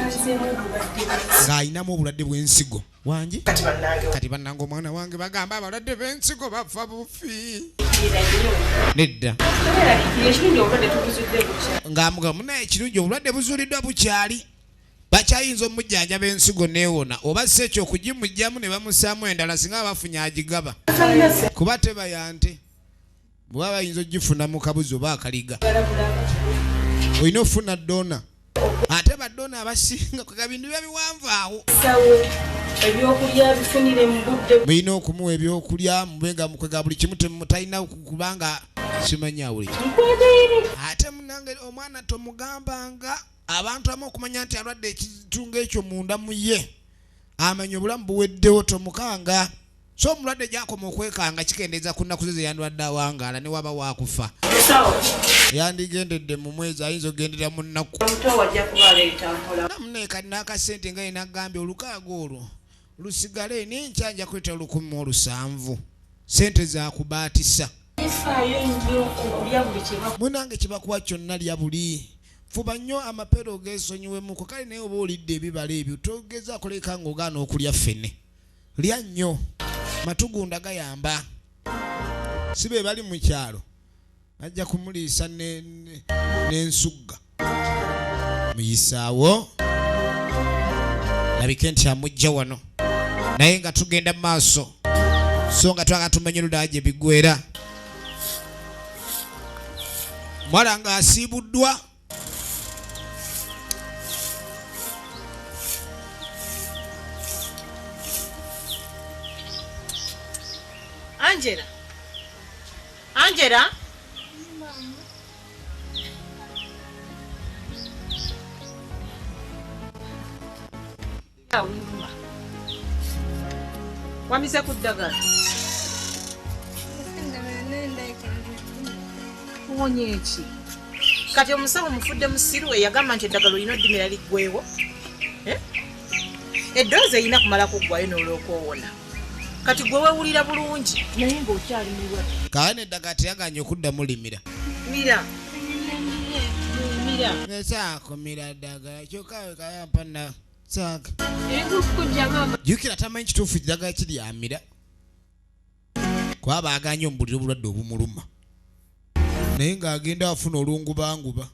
Speaker 1: ng'alinamu obulwadde bw'ensigo. Wangi? Kati bannange omwana wange bagamba abalwadde b'ensigo bafa bufi. Nedda. Ng'amugamba munaye ekirungi obulwadde buzuuliddwa bukyali. Bakyayinza omujjanjaba ensigo neewona oba si ekyo okugimuggyamu ne bamussaamu endala singa bafunye agigaba. Kuba teba ya nte. Bw'aba bayinza ogifuna mu kabuzi oba akaliga. Olina okufuna ddoona. Ate baddona abasinga kwega bintu biba biwanvu awo.
Speaker 2: Ebyokulya bifunire mu budde.
Speaker 1: Mulina okumuwa ebyokulya mube nga mukwega buli kimu temutalina kubanga simanyi awo buli kimu. Ate munange omwana tomugambanga abantu abamu okumanya nti alwadde ekitunga ekyo munda mu ye. Amanya obulamu buweddewo tomukanga. So omulwadde gy'akoma okwekanga kikendeeza ku nnaku ze ze yandwadde awangaala ne waba waakufa. Yandigendedde mu mwezi ayinza okugendera mu nnaku. Namuneeka n'akasente nga yena agambye olukaaga olwo lusigale n'enkya nja kuleeta 1700. Ssente za kubaatisa. Munange kyebakuwa kyonna lya buli. Fuba nnyo amapeera ogeesonyiwemuko, kale naye oba olidde ebibala ebyo togezaako leka ng'ogaana okulya ffene. Lya nnyo, matugunda gayamba. Si be bali mu kyalo bajja kumuliisa n'ensugga. Muyisaawo labike nti amujja wano, naye nga tugenda mu maaso so nga twagala tumanye oludda gye biggweera. Omuwala ng'asiibuddwa.
Speaker 2: Angela. Angela. Wamize ku ddagala. Nkuwonya eki? Kati omusawo mufudde musiru eyagamba nti eddagala olina oddimira liggwewo. Eh? Eddoozi erina kumala kuggwayo n'olwoka owona. Kati gwe wewulira bulungi naye ng'okyali mulwadde.
Speaker 1: Kaane eddagala teyaganye okuddamu limira.
Speaker 2: Mira. Mira.
Speaker 1: Nesaakumira ddagala kyokka kayampa na saaka. Jjukira tamanyi kituufu ddagala kiryamira. Kuba baaganye omubulira obulwadde obumuluma. Naye ng'agenda afuna olungubanguba.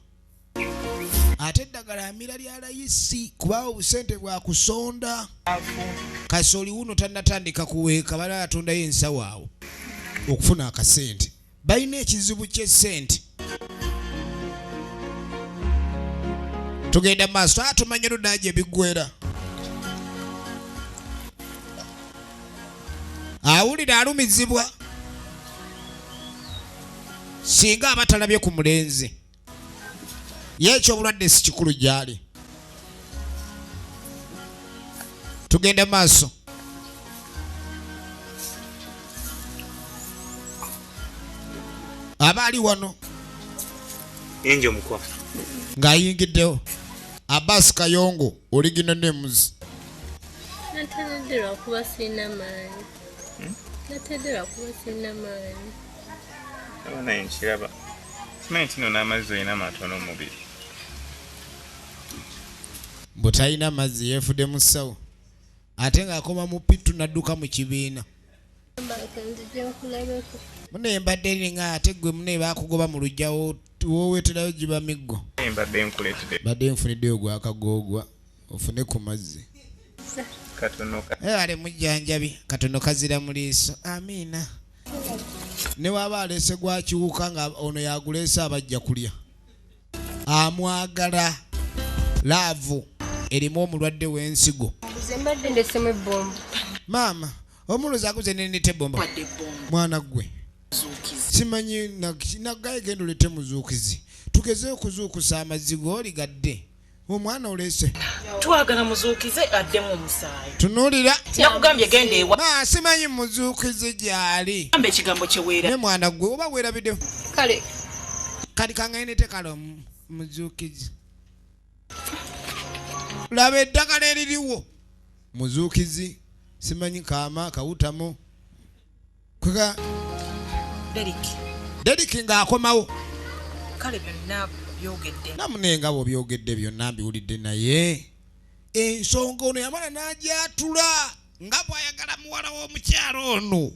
Speaker 1: Ate eddagala amira lya layisi kuba obusente bwakusonda. Kasooli wuno tannatandika kuweeka bala atondayo ensawo awo okufuna akasente. Balina ekizibu ky'essente. Tugenda maaso tumanye ludda gye biggwera. Awulira alumizibwa singa aba talabye ku mulenzi. Ye eky'obulwadde si kikulu gy'ali. Tugenda maaso. Aba ali wano
Speaker 5: Enjo mukwa
Speaker 1: ng'ayingiddewo Abbas Kayongo original names.
Speaker 3: Natedde lwakuba sirina maanyi. Natedde lwakuba sirina maanyi.
Speaker 5: Naye nkiraba. Simanyi nti nno n'amazzi olina matono mu mubiri.
Speaker 1: Mbu talina mazzi yeefudde musawo ate ng'akoma mu pittu n'adduka mu kibiina. Mune mbadde ninga ate gwe mune baakugoba mu luggya woweeterayo giba miggo.
Speaker 5: Mbadde nkuleetedde.
Speaker 1: Mbadde nfuniddeyo gwakagoogwa ofune ku mazzi.
Speaker 5: Katono
Speaker 1: ale mujjanjabi katono kazira mu liiso. Amiina. Ne waba aleese gwa kiwuka nga ono yaguleese abajja kulya. Amwagala laavu erimu omulwadde w'ensigo.
Speaker 3: Nze mbadde ndesemu ebbomba.
Speaker 1: Maama omuluzi aguze nendeta ebbomba. Mwana ggwe. Simanyi nagaye genda olete muzuukizi. Tugeze okuzuukusa amazzi g'oligadde. Omwana oleese.
Speaker 2: Twagala muzuukize addemu omusaayi.
Speaker 1: Tunuulira.
Speaker 2: Nakugambye genda ewa.
Speaker 1: Ma simanyi muzuukize gy'ali.
Speaker 2: Gamba ekigambo kye weera.
Speaker 1: Ne mwana ggwe oba weerabidde.
Speaker 3: Kale.
Speaker 1: Kati kangaine tekala muzuukizi. Laba eddagala eririwo. Muzuukizi simanyi kaama kawutamu. Kweka
Speaker 2: Deriki.
Speaker 1: Deriki ng'akomawo.
Speaker 2: Kale byonna byogedde.
Speaker 1: Namunenga bw'obyogedde byonna mbiwulidde naye ensonga ono yamala n'agyatula nga bw'ayagala muwala w'omukyalo ono.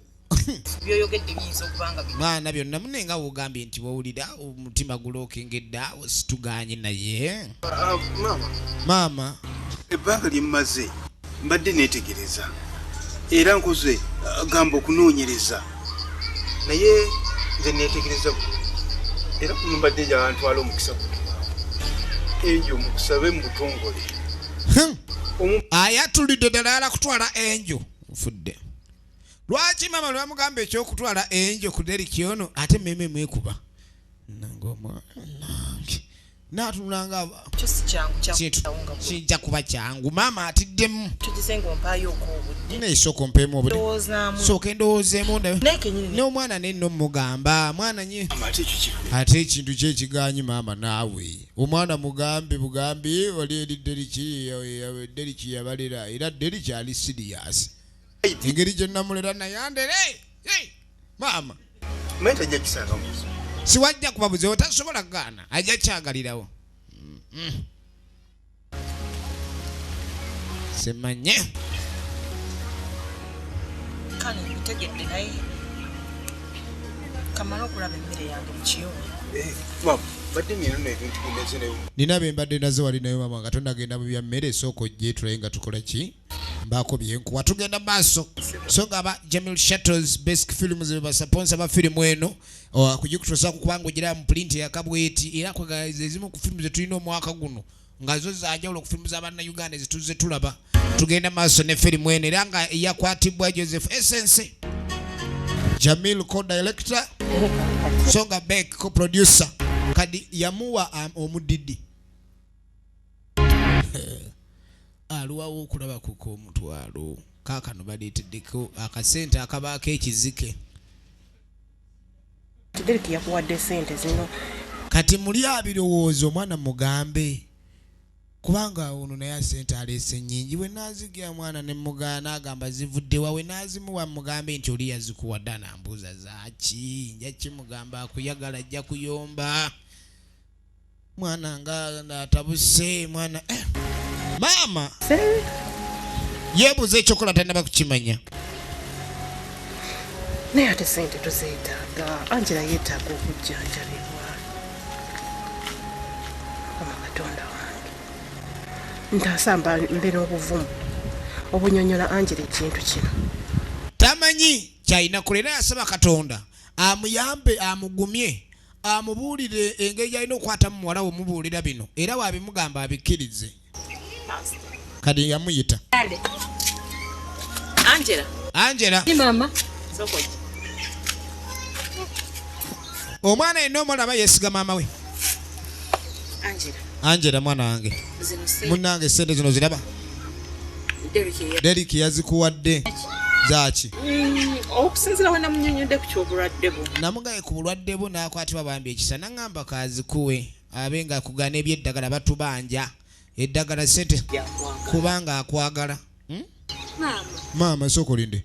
Speaker 2: Byoyogedde biyinza okuba nga
Speaker 1: mwana byonna munenga w'ogambye nti bw'owulira omutima gulokengedde awo situgaanye naye.
Speaker 6: Maama.
Speaker 1: Maama.
Speaker 6: Ebbanga lye mmaze mbadde neetegereza era nkoze gamba okunoonyereza naye nze neetegereza bulungi era mbadde njagala ntwala omukisa guno Enjo mukusabe mu butongole.
Speaker 1: Ayatulidde ddala ayala kutwala Enjo nfudde. Lwaki maama lwe bamugamba eky'okutwala Enjo ku Deriki ono ate meme mwekuba nange omwana nange n'atunula nga kijja kuba kyangu. Maama atiddemu. Sooka ompeemu obudde. Sooka endowoozeemu ndabe. N'omwana naye nno mmugamba mwana nye. Ate ekintu kye kigaanyi maama naawe. Omwana mugambe bugambi wali eri Deriki Deriki yabalera era Deriki ali serious. Engeri gye namulera naye andere. Maama. Siwajja kuba buzibu tasobola kugaana ajja kyagalirawo. Simanye.
Speaker 2: Kale mbitegedde naye kamala okulaba emmere yange mu kiyungu.
Speaker 1: Nina bye mbadde nazo wali nayo maama nga tonagenda mu bya mmere sooka ojje tulabe nga tukola ki mbaako byenkuwa. Tugenda maaso so nga aba Jamil Shuttles Basic Films be basaponsa ba firimu eno kugikutuusaako kubanga ogira mu print eyakabweti era kwegala ezimu ku firimu ze tulina omwaka guno nga zo za njawulo ku firimu za Bannayuganda ezituzze tulaba. Tugenda maaso ne firimu eno era nga yakwatibwa Joseph Essence, Jamil co-director, so nga Beck co-producer. Kadi yamuwa omudidi alwawo okulaba kuko omutwalo kaakano baleeteddeko akasente akabaako ekizike.
Speaker 2: Derek yakuwadde sente zino.
Speaker 1: Kati muli abirowooza omwana mugambe kubanga ono naye sente aleese nnyingi, bwe naazigira mwana ne mugaana agamba zivudde wa, we naazimuwa mugambe nti oli yazikuwadde anambuuza zaaki, nja kimugamba akuyagala ajja kuyomba. Mwana nga atabuse mwana maama yeebuuza ekyokola tannaba kukimanya.
Speaker 2: Naye ate sente tuzeetaaga, Angela yeetaaga okujjanjabibwa. Mukama Katonda wange, ntaasa mbe n'obuvumu obunyonyola Angela ekintu kino.
Speaker 1: Tamanyi kyalina kola era yasaba Katonda amuyambe amugumye amubuulire engeri gy'alina okukwatamu muwala we omubuulira bino era bw'abimugamba abikkirize. Kati yamuyita
Speaker 2: Angela.
Speaker 1: Angela.
Speaker 3: Mama.
Speaker 1: Omwana yenna omulaba yeesiga maama we.
Speaker 2: Angela.
Speaker 1: Angela mwana wange. Munnange sente zino ziraba. Derek yazikuwadde zaaki?
Speaker 2: Okusinziira we namunyonnyodde ku ky'obulwadde bwo.
Speaker 1: Namugaye ku bulwadde bwo n'akwatibwa bambi ekisa n'aŋŋamba kaazikuwe abe nga akugana eby'eddagala batubanja eddagala sente kubanga akwagala. Maama sooka olinde.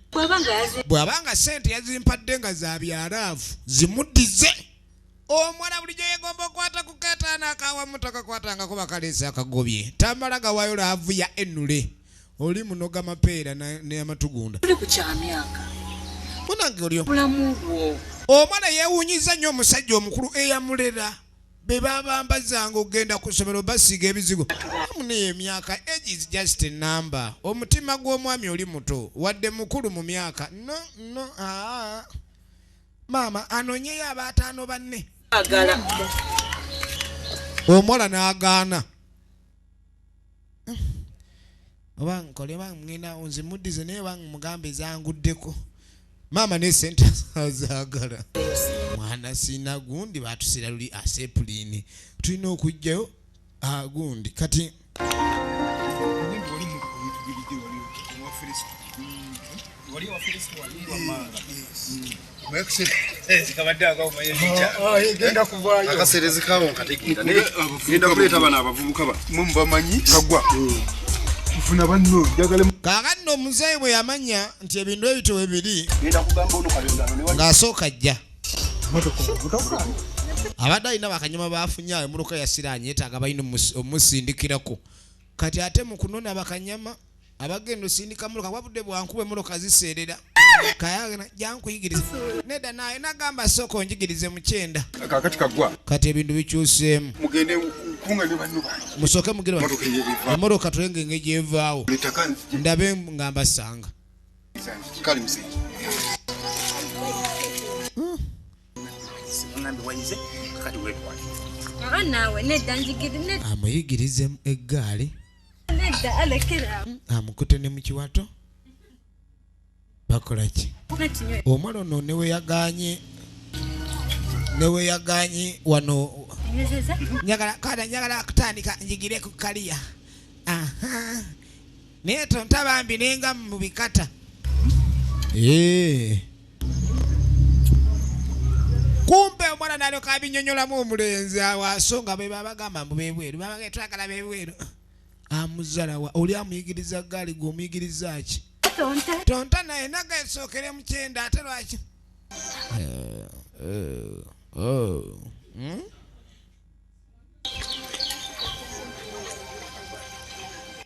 Speaker 1: Bw'abanga sente yazimpadde nga za byalaavu zimuddize. Omwana bulijjo yeegomba okwata ku keetaano akawamu takakwatangako bakaleese akagobye tamala gawaayo laavu ya ennule oli munoga mapeera n'amatugunda.
Speaker 2: Tuli ku kya myaka.
Speaker 1: Munange olyo.
Speaker 2: Bulamu bwo.
Speaker 1: Omwana yeewuunyizza nnyo omusajja omukulu eyamulera be babambazanga okugenda ku ssomero basiiga ebizigo. Muneyo emyaka, age is just a number. Omutima gw'omwami oli muto wadde mukulu mu myaka. No, no, aa. Maama anoonyeyo abaataano banne.
Speaker 2: Agala.
Speaker 1: Omuwala n'agaana. Oba nkole oba ngenda nzimuddize naye oba mugambe zanguddeko. Maama ne sente azaagala. Mwana sina gundi batusira luli asepuliini. Tulina okuggyayo agundi kati.
Speaker 6: Akaseerezi kaabo nkategeera naye ngenda kuleeta bano abavubuka ba mwe mubamanyi kagwa nfuna banno njagala.
Speaker 1: Kaakati nno omuzeeyi bwe yamanya nti ebintu ebito we biri ng'asooka ajja. Abadde alina bakanyama baafunye awo emmotoka yasiraanye yeetaaga balina omusindikirako. Kati ate mu kunona bakanyama abagenda osindika mmotoka wabudde bwankuba emmotoka ziseerera. Kayagana jankuyigiriza. Nedda naye nagamba sooka onjigirize mu kyenda.
Speaker 6: Kaakati kagwa.
Speaker 1: Kati ebintu bikyuseemu.
Speaker 6: Mugende kunga ne banno bange.
Speaker 1: Musooke mugende emmotoka tulenge engeri gy'evaawo. Ndabe nga mbasanga.
Speaker 6: Kale muzeeyi.
Speaker 1: Amuyigirize eggaali. Amukute ne mu kiwato. Bakola ki? Omwana ono ne we yagaanye wano. Njagala kutandika njigire ku kaliya. Aha. Naye tonta bambi nenga mu bikata. Kumbe omwana n'alyoka abinyonnyolamu omulenzi awo asonga be babagamba mbu bebweru. Babagamba twagala bebweru. Amuzalawa oli amuyigiriza ggaali gwe omuyigiriza ki? Tonta naye naga esookere mu kyenda ate lwaki?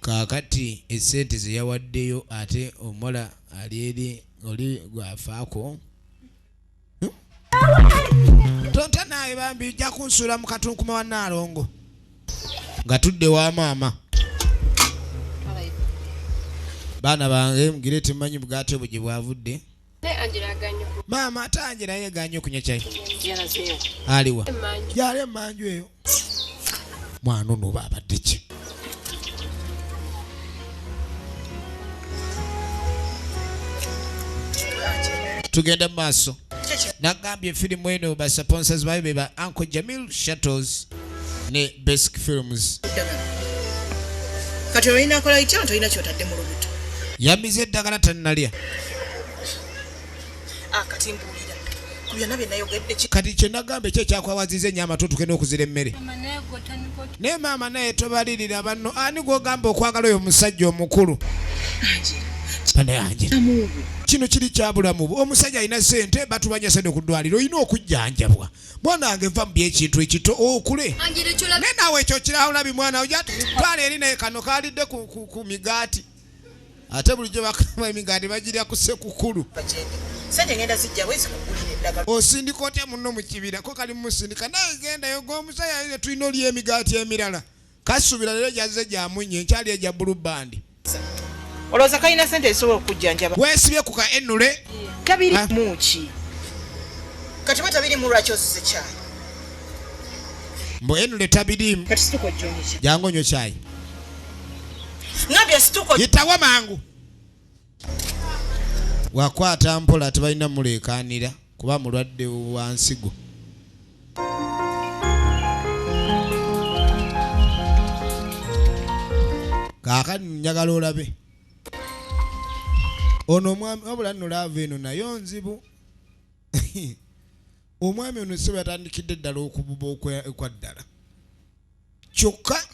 Speaker 1: Kaakati essente ze yawaddeyo ate omuwala ali eri oli gwafaako. Tonta naye bambi ojja kunsuula mu katunkuma wa Nnaalongo. Nga tudde wa maama. Baana bange mugire temumanyi bugaati obwo gye bwavudde. Maama ate Angela yeegaanye okunywa caayi. Aliwa? Yali emmanju eyo. Mwana ono oba abadde ki? Tugenda mu maaso. Nagambye firimu eno ba sponsors bayo be ba Uncle Jamil Shuttles ne Basic Films.
Speaker 2: Kati olina kola itya nti olina ky'otadde mu lubuto?
Speaker 1: Yamize eddagala tannalya.
Speaker 2: Kati mbuulira. Byonna bye nayogedde ki?
Speaker 1: Kati kye nagamba ekyo ekyakwawaziza ennyo amatu otuke n'okuzira emmere. Naye maama naye tobalirira banno. Ani gw'ogamba okwagala oyo omusajja omukulu? Angela. Kino kiri kya bulamu bwo. Omusajja alina ssente, batubanya ssente ku ddwaliro, olina okujjanjabwa. Mwana wange va mu by'ekintu ekito okule. Naye naawe ekyo kirawulabi mwana ojja twala eri naye kano kaalidde ku migaati. Ate bulijjo bakama emigaati bagirya ku ssekukulu. Osindika otya munno mu kibira ko kali musindika naye gendayo g'omusajja ayinza tulina olya emigaati emirala. Kasuubira leero gyazze gyamunye nkyali egya blue band.
Speaker 2: Olowooza kalina ssente ezisobola okukujjanjaba?
Speaker 1: Weesibye ku ka enule.
Speaker 2: Tabirimu ki? Kati bwe tabirimu lwaki ozize kyayi?
Speaker 1: Mbu enule tabirimu.
Speaker 2: Kati situka ojje onywe kyayi.
Speaker 1: Jangu onywe kyayi.
Speaker 2: Ngambye situka.
Speaker 1: Yitawo mangu. Wakwata mpola tebalina muleekaanira kuba mulwadde wa nsigo. Kaakati njagala olabe ono omwami wabula nno laava eno nayo nzibu. Omwami ono ssebo yatandikidde ddala okububa okwa ddala, kyokka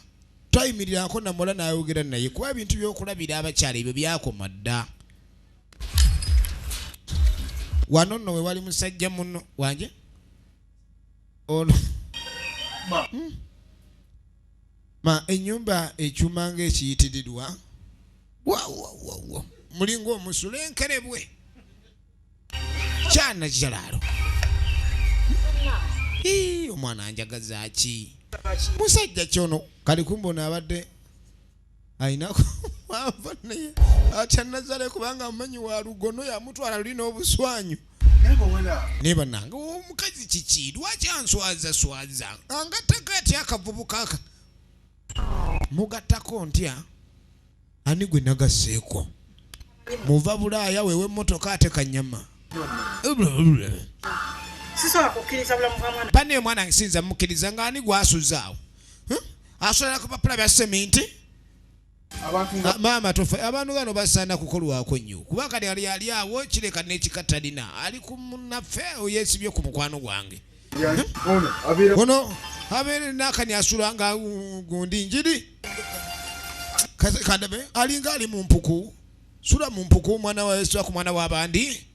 Speaker 1: twayimirirako namola n'ayogera naye kuba ebintu by'okulabira abakyala ebyo byakoma dda. Wano nno we wali musajja muno wanje ono ma ennyumba ekyuma ng'ekiyitirirwa wawawawa mulinga omusula enkerebwe kyana kiralo. Ii, omwana anjagaza ki musajja kyono kali kumba abadde ayinako ava naye atya Nazale kubanga amumanyi wa lugono yamutwala luli n'obuswanyu. Naye bannange omukazi kiki lwaki answaza swaza angattako atya akavubuka aka mugattako ntya ani gwe nagasseeko muva Bulaaya wewe emmotoka ate kanyama.
Speaker 2: Sisobola kukkiriza bulamu bwa mwana.
Speaker 1: Banne omwana nsinza mukkiriza nga ani gwasuzaawo? Asolera ku bapula bya seminti. Maama tofa abantu bano basaana kukolwako nnyo kuba kati ali ali awo kireka n'ekikatalina ali ku munnaffe oyeesibye ku mukwano gwange. Ono abeere n'akani asula nga gundi njiri kadabe alinga ali mu mpuku sula mu mpuku omwana wa Yesu ku mwana w'abandi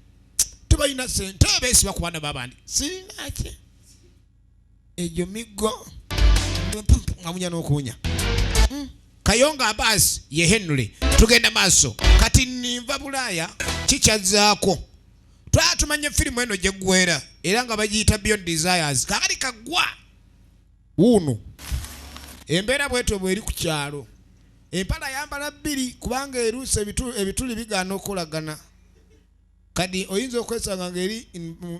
Speaker 1: tebalina ssente beesiba ku baana b'abandi sirinaki egyo miggo nga munya n'okuwunya. Kayonga Abbas ye Henry tugenda maaso kati ninva Bulaaya kikyazzaako twala tumanye firimu eno gyeggwera era nga bagiyita Beyond Desires kakati kaggwa wuuno embeera bwetyo bweri ku kyalo empala yambala bbiri kubanga eruusi ebituli bigaana okukolagana kati oyinza okwesanga ng'eri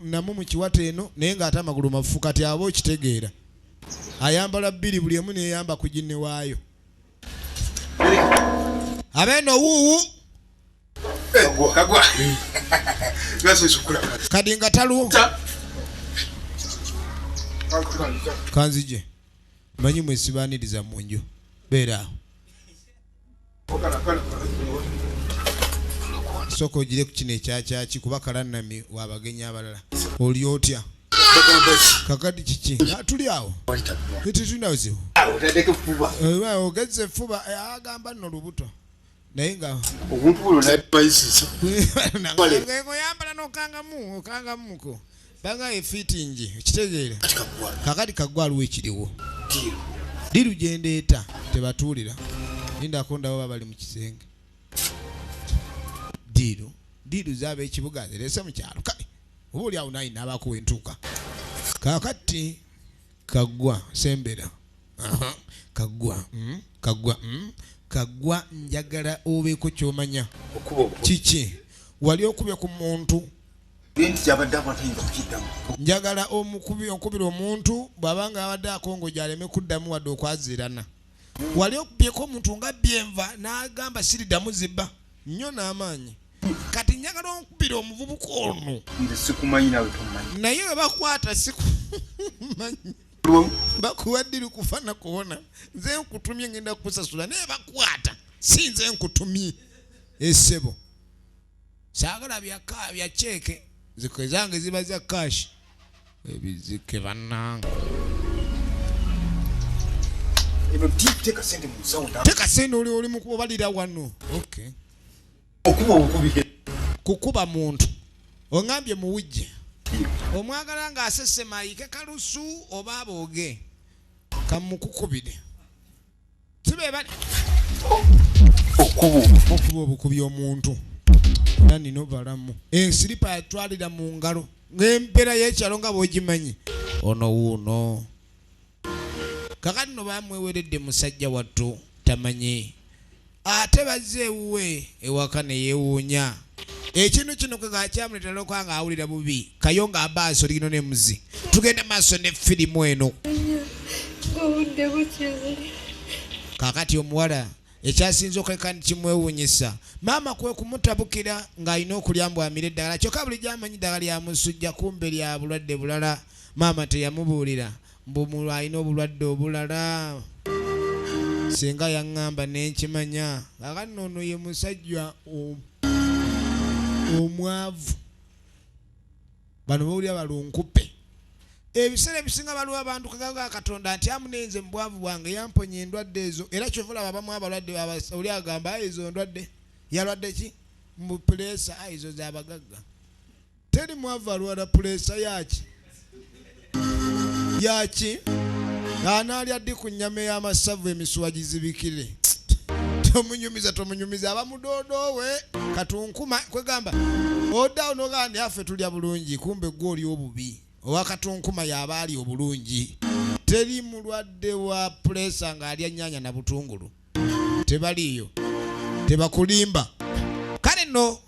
Speaker 1: namu mu kiwato eno naye ng'ate amagulu mafu kati aba okitegeera ayambala bbiri buli emu neyamba ku ginne waayo abeeno wuuwu kati nga talu kanzije manyi mwesibaniriza mu nju beera awo sooka ogire ku kino ekyakyaki kuba kalannami wabagenyi abalala oli otya kakati kiki tuli awo tetulina buzibu ogezza effuba agamba nno lubuto naye nga
Speaker 6: obuntu buno nabayisisa
Speaker 1: oyambala n'okangamu okangamuko banga efiitingi okitegeera kakati kaggwa aliwo ekiriwo diru gyendeeta tebatuulira lindako ndabo baba bali mu kisenge diru diru zaaba ekibuga zirese mu kyalo kale oba oli awo naye naabaako wentuuka kakati kaggwa sembera kaggwa kaggwa kaggwa njagala obeeko ky'omanya kiki wali okubye ku muntu njagala okubira omuntu bw'abanga abadde akongoja aleme kuddamu wadde okwaziirana wali okubyeko omuntu nga byenva n'agamba siriddamu zibba nnyo n'amaanyi kati njagala okubira omuvubuka ono naye bwe bakwata sikumanyi bakuwa ddiri kufa na kuwona nze nkutumye ngenda kukusasula naye bakwata si nze nkutumye essebo saagala bya ceeke zange ziba za kashi. Ebizike bannange.
Speaker 6: Eno deep, teeka sente mu nsawo.
Speaker 1: Teeka sente, oli mu kubalira wano. Okay.
Speaker 6: Okuba obukubi.
Speaker 1: Kukuba muntu. Oŋambye muwujje. Omwagala ng'asesema ayike kalusu oba abooge. Kamukukubire. Sibe bali.
Speaker 6: Okuba
Speaker 1: okuba obukubi omuntu. Era nina obalamu. Ensiripa yatwalira mu ngalo. Ng'embeera y'ekyalo nga bw'ogimanyi. Ono wuuno. Kakati no bamweweredde musajja wattu tamanyi. Ate bazze ewuwe ewaka ne yeewuunya. Ekintu kino kwe kakyamuleetera okuba nga awulira bubi. Kayonga Abaaso ligino ne muzi. Tugenda maaso ne firimu eno.
Speaker 3: Obudde bukyali.
Speaker 1: Kaakati omuwala ekyasinze okuleka nti kimwewuunyisa maama kwe kumutabukira ng'alina okulya mbu amire eddagala, kyokka bulijjo amanyi eddagala lya musujja, kumbe lya bulwadde bulala. Maama teyamubuulira mbu alina obulwadde obulala. Singa yaŋŋamba nenkimanya. Kaakati nno ono ye musajja omwavu. Bano bawulira balunkupe. Ebiseera ebisinga baliwo abantu kagaga Katonda nti amunenze mu bwavu bwange yamponya endwadde ezo. Era kyova olaba abamu abalwadde oli agamba ezo ndwadde yalwadde ki mbu puleesa, ezo z'abagagga. Teri mwavu alwala puleesa yaki yaki anaalya ddi ku nnyama ey'amasavu emisuwa gizibikire. Tomunyumiza, tomunyumiza aba mudoodoowe katunkuma. Kwegamba oddawo n'ogamba nti affe tulya bulungi, kumbe gwe oli obubi. Owa katunkuma y'aba ali obulungi. Teri mulwadde wa puleesa ng'alya nnyaanya na butungulu, tebaliiyo, tebakulimba. Kale nno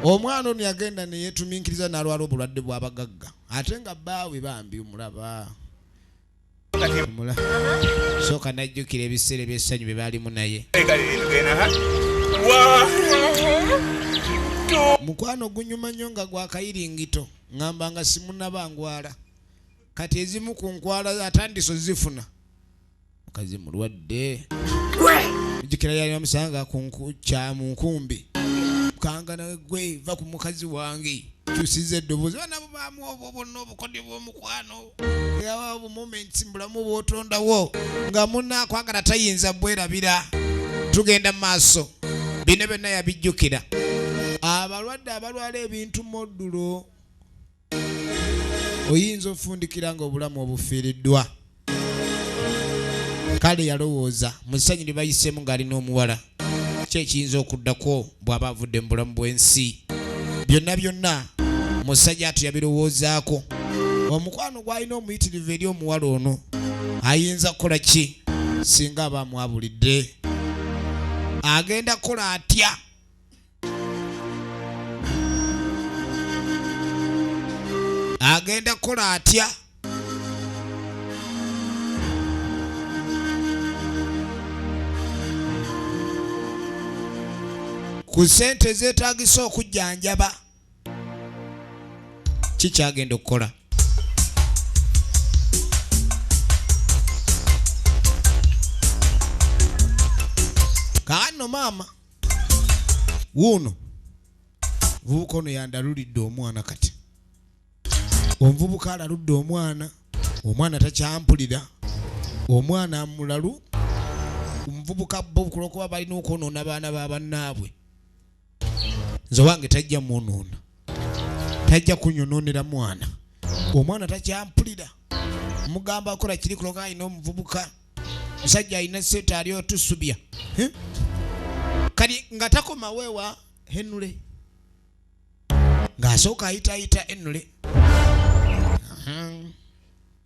Speaker 1: omwana ono yagenda ne yeetuminkiriza n'alwala obulwadde bw'abagagga, ate nga bbaawe bambi omulaba. Sooka najjukira ebiseera eby'essanyu bye baalimu naye. Mukwano gunyuma nnyo nga gwa kayiringito, ŋŋamba nga simunaba ngwala. Kati ezimu ku nkwala atandise ozifuna. Mukazi mulwadde. Jjukira yali amusanga ku kya mu nkumbi. Kangana gwe va ku mukazi wange. Kyusiza eddoboozi. Bana bo baamu obwo bwonna obukodyo bw'omukwano. Yawa bu moments mu bulamu bw'otondawo nga munaakwagala tayinza bwerabira. Tugenda mu maaso. Bino byonna yabijjukira. Abalwadde abalwala ebintu moddulo oyinza ofundikira nga obulamu obufiiriddwa. Kale yalowooza mu ssanyu lye bayiseemu ng'alina omuwala, ki ekiyinza okuddako bw'aba avudde mu bulamu bw'ensi. Byonna byonna musajja atu yabirowoozaako. Omukwano gw'alina omuyitirivu eri omuwala ono ayinza kukola ki singa aba amwabulidde? Agenda kukola atya? Agenda kukola atya? Ku ssente ezeetaagisa okujjanjaba ki kyagenda okukola? Kaano maama wuuno muvubuka ono yandalulidde omwana. Kati omuvubuka alaludde omwana, omwana takyampulira, omwana mulalu. Omuvubuka bo kulwokuba balina okwonoona baana ba bannaabwe, nze wange tajja mwonoona, tajja kunyonoonera mwana. Omwana takyampulira, mugamba akola kiri kuloka alina omuvubuka musajja alina sente ali otusubya. Kati nga takomawo ewa Henry, ng'asooka ayitayita Henry.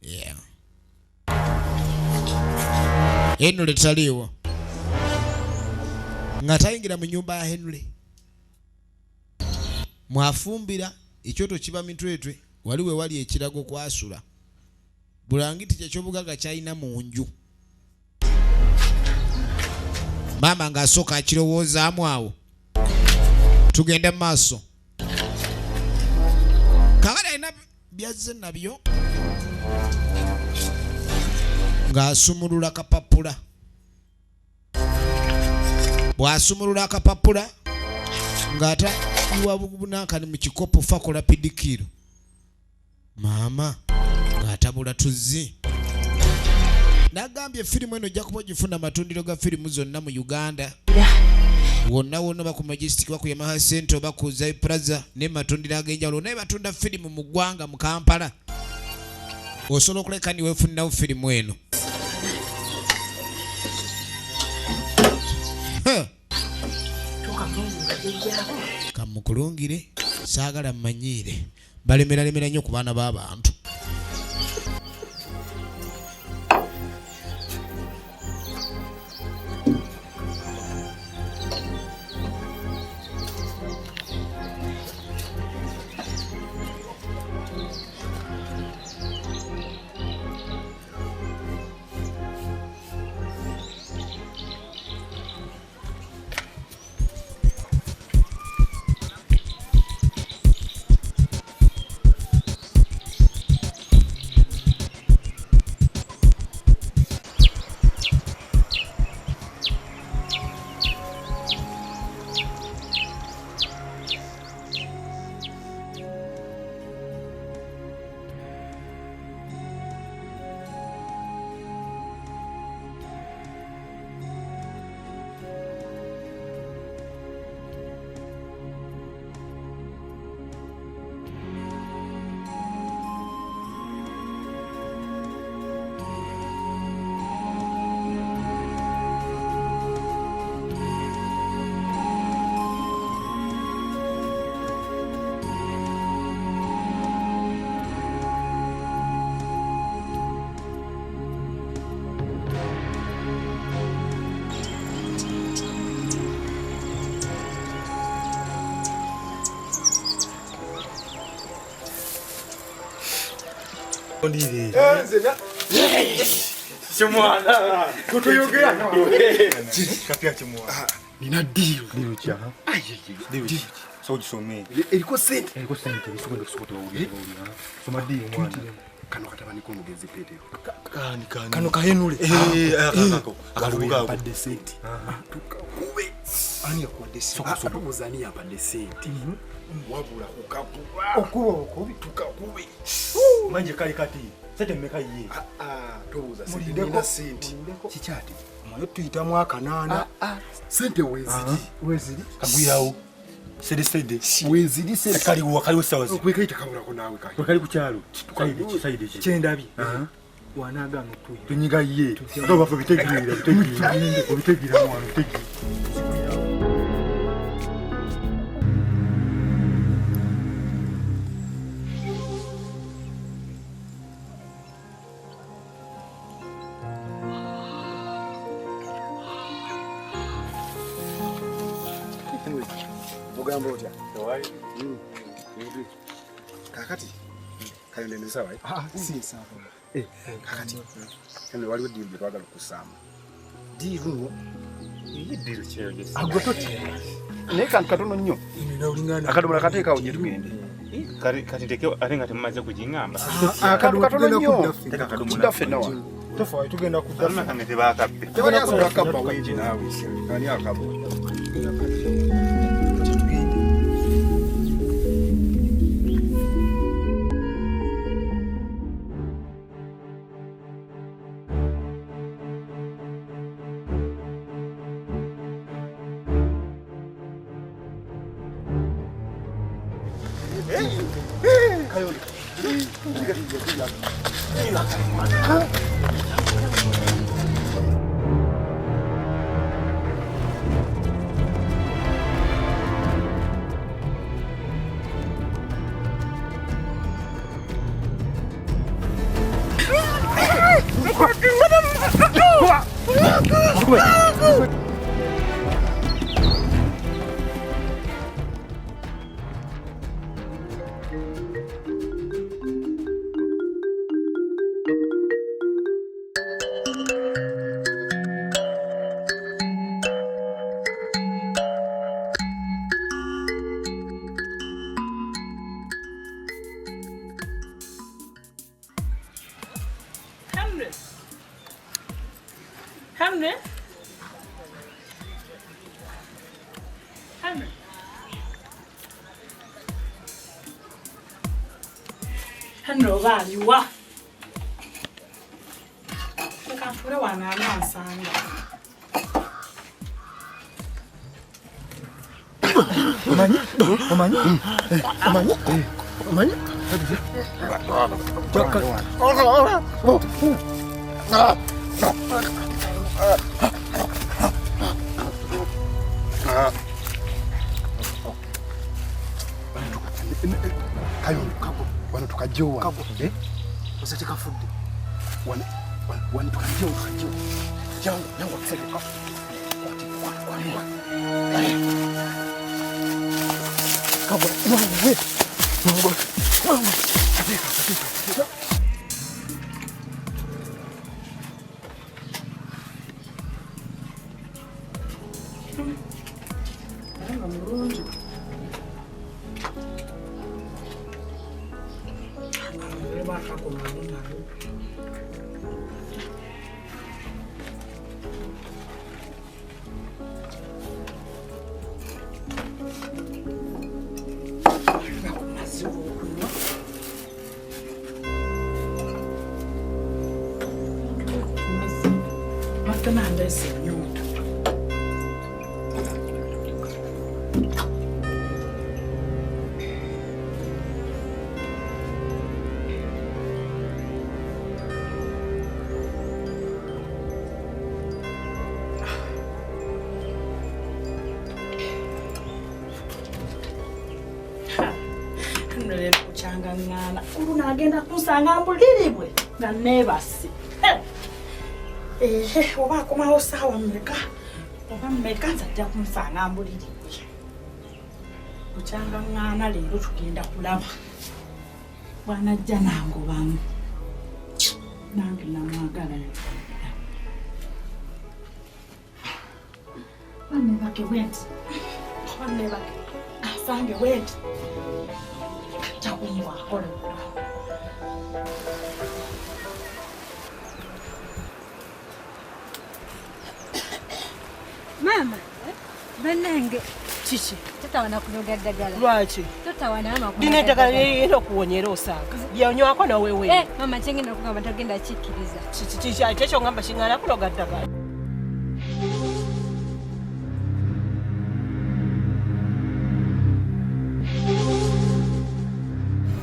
Speaker 1: Yeah. Henry taliiwo, nga tayingira mu nyumba ya Henry mwafumbira. Ekyoto kiba mitwetwe, wali we wali ekirago kwasula bulangiti kyekyobugaga kyalina mu nju. Maama ng'asooka akirowoozaamu awo. Tugenda mu maaso. Kakati alina byazze nabyo ng'asumulula kapapula. Bw'asumulula akapapula ng'ata iwa bunankani mu kikopo fakola pidikiiro. Maama ng'atabula tuzzi. Nagambye firimu eno ojja kuba ogifuna amatundiro ga firimu zonna mu Uganda. Wonna wonna oba ku Majestic oba ku Yamaha Center oba ku Zai Plaza ne matundiro ag'enjawulo naye batunda firimu mu ggwanga mu Kampala. Osobola okuleka ni weefunirawo firimu eno. Kamukulungire saagala mmanyiire balemeralemera nnyo ku baana b'abantu.
Speaker 6: Nina diiru. Diiru ki? Diiru ki? So gisome. Eriko sente. Eriko sente. Soma diiru mwana. Kano katabani k'omugenzi Petero. Kani kani. Kano kahenule. Akako. Akalubuga ako. Sente. Tukakube. Ani yakuwadde sente? Atubuuza ani yampadde sente. Wabula kukakuba. Okuba okubi tukakube. Manje kali kati. Sente mmeka ye? Tobuuza sente. Nina sente. Kikyati. Omanyi tuyitamu akanaana. Sente weeziri. Weeziri. Kagwirawo. Sede sede. Weeziri sente. Kaliwo kaliwo sawa. Okwekaita kabulako naawe kali. Kali ku kyalo. Saide ki? Kyendabye. Wanaagaana otuyi. Tunyiga ye. Ate obafe bitegeera bitegeera. Obitegeera mwana bitegeera. Ogamba otya? Kakati kayo nene sawa eh? Si sawa. Kakati kano waliwo ddiiru gye twagala okussaamu. Ddiiru
Speaker 5: ddiiru kyeyo
Speaker 6: agwe totya naye kantu katono nnyo akadomola kateekawo gye tugende.
Speaker 5: Kati nteke ate nga temumaze kugiŋŋamba.
Speaker 6: Akantu katono nnyo kidda ffenna wano.
Speaker 4: Tofa tugenda kudda
Speaker 5: ffenna. Kange tebaakabbe.
Speaker 6: Tewali asobola kabba wengi naawe. Ani akabba?
Speaker 2: Henry. Henry.
Speaker 8: Henry oba aliwa? Leka ntuule wano anansanga.
Speaker 9: Omanyi? Omanyi? Omanyi? Omanyi? Wano tukajjewo wano.
Speaker 6: Osa tekafudde.
Speaker 9: Wano tukajjewo tukajjewo. Jangu, jangu akiseke. Kabwa, wewe. Wewe. Katika, katika.
Speaker 8: Nga mulungi. Kukyangangana oluno agenda kunsanga mbuliri bwe nga neebase. Ehe, oba akomawo ssaawa mmeka oba mmeka nze ajja kunsanga mbuliri bwe. Kukyangangana leero tugenda kulaba bw'anajja nangobamu. Nange namwagala. Banneebake bwe nti, banneebake asange bwe nti.
Speaker 3: Mama, bannange
Speaker 2: kiki?
Speaker 3: Totawana kunoga ddagala.
Speaker 2: Lwaki?
Speaker 3: Totawana mama kunoga.
Speaker 2: Lino eddagala lirina okuwonyera osanga. Lyonywako n'oweweera.
Speaker 3: Eh, mama kyengenda okugamba togenda kikkiriza.
Speaker 2: Kiki kiki ate ekyo ngamba kiŋŋaana kunoga ddagala.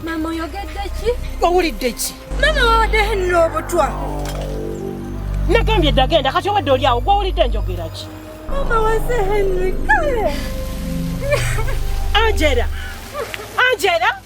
Speaker 3: Mama oyogedde ki?
Speaker 2: Owulidde ki?
Speaker 3: Mama wawadde Henry obutwa.
Speaker 2: Nagambye dda genda kati obadde oli awo gw'owulidde njogera ki?
Speaker 3: Mama wase Henry kale.
Speaker 2: Angela! Angela!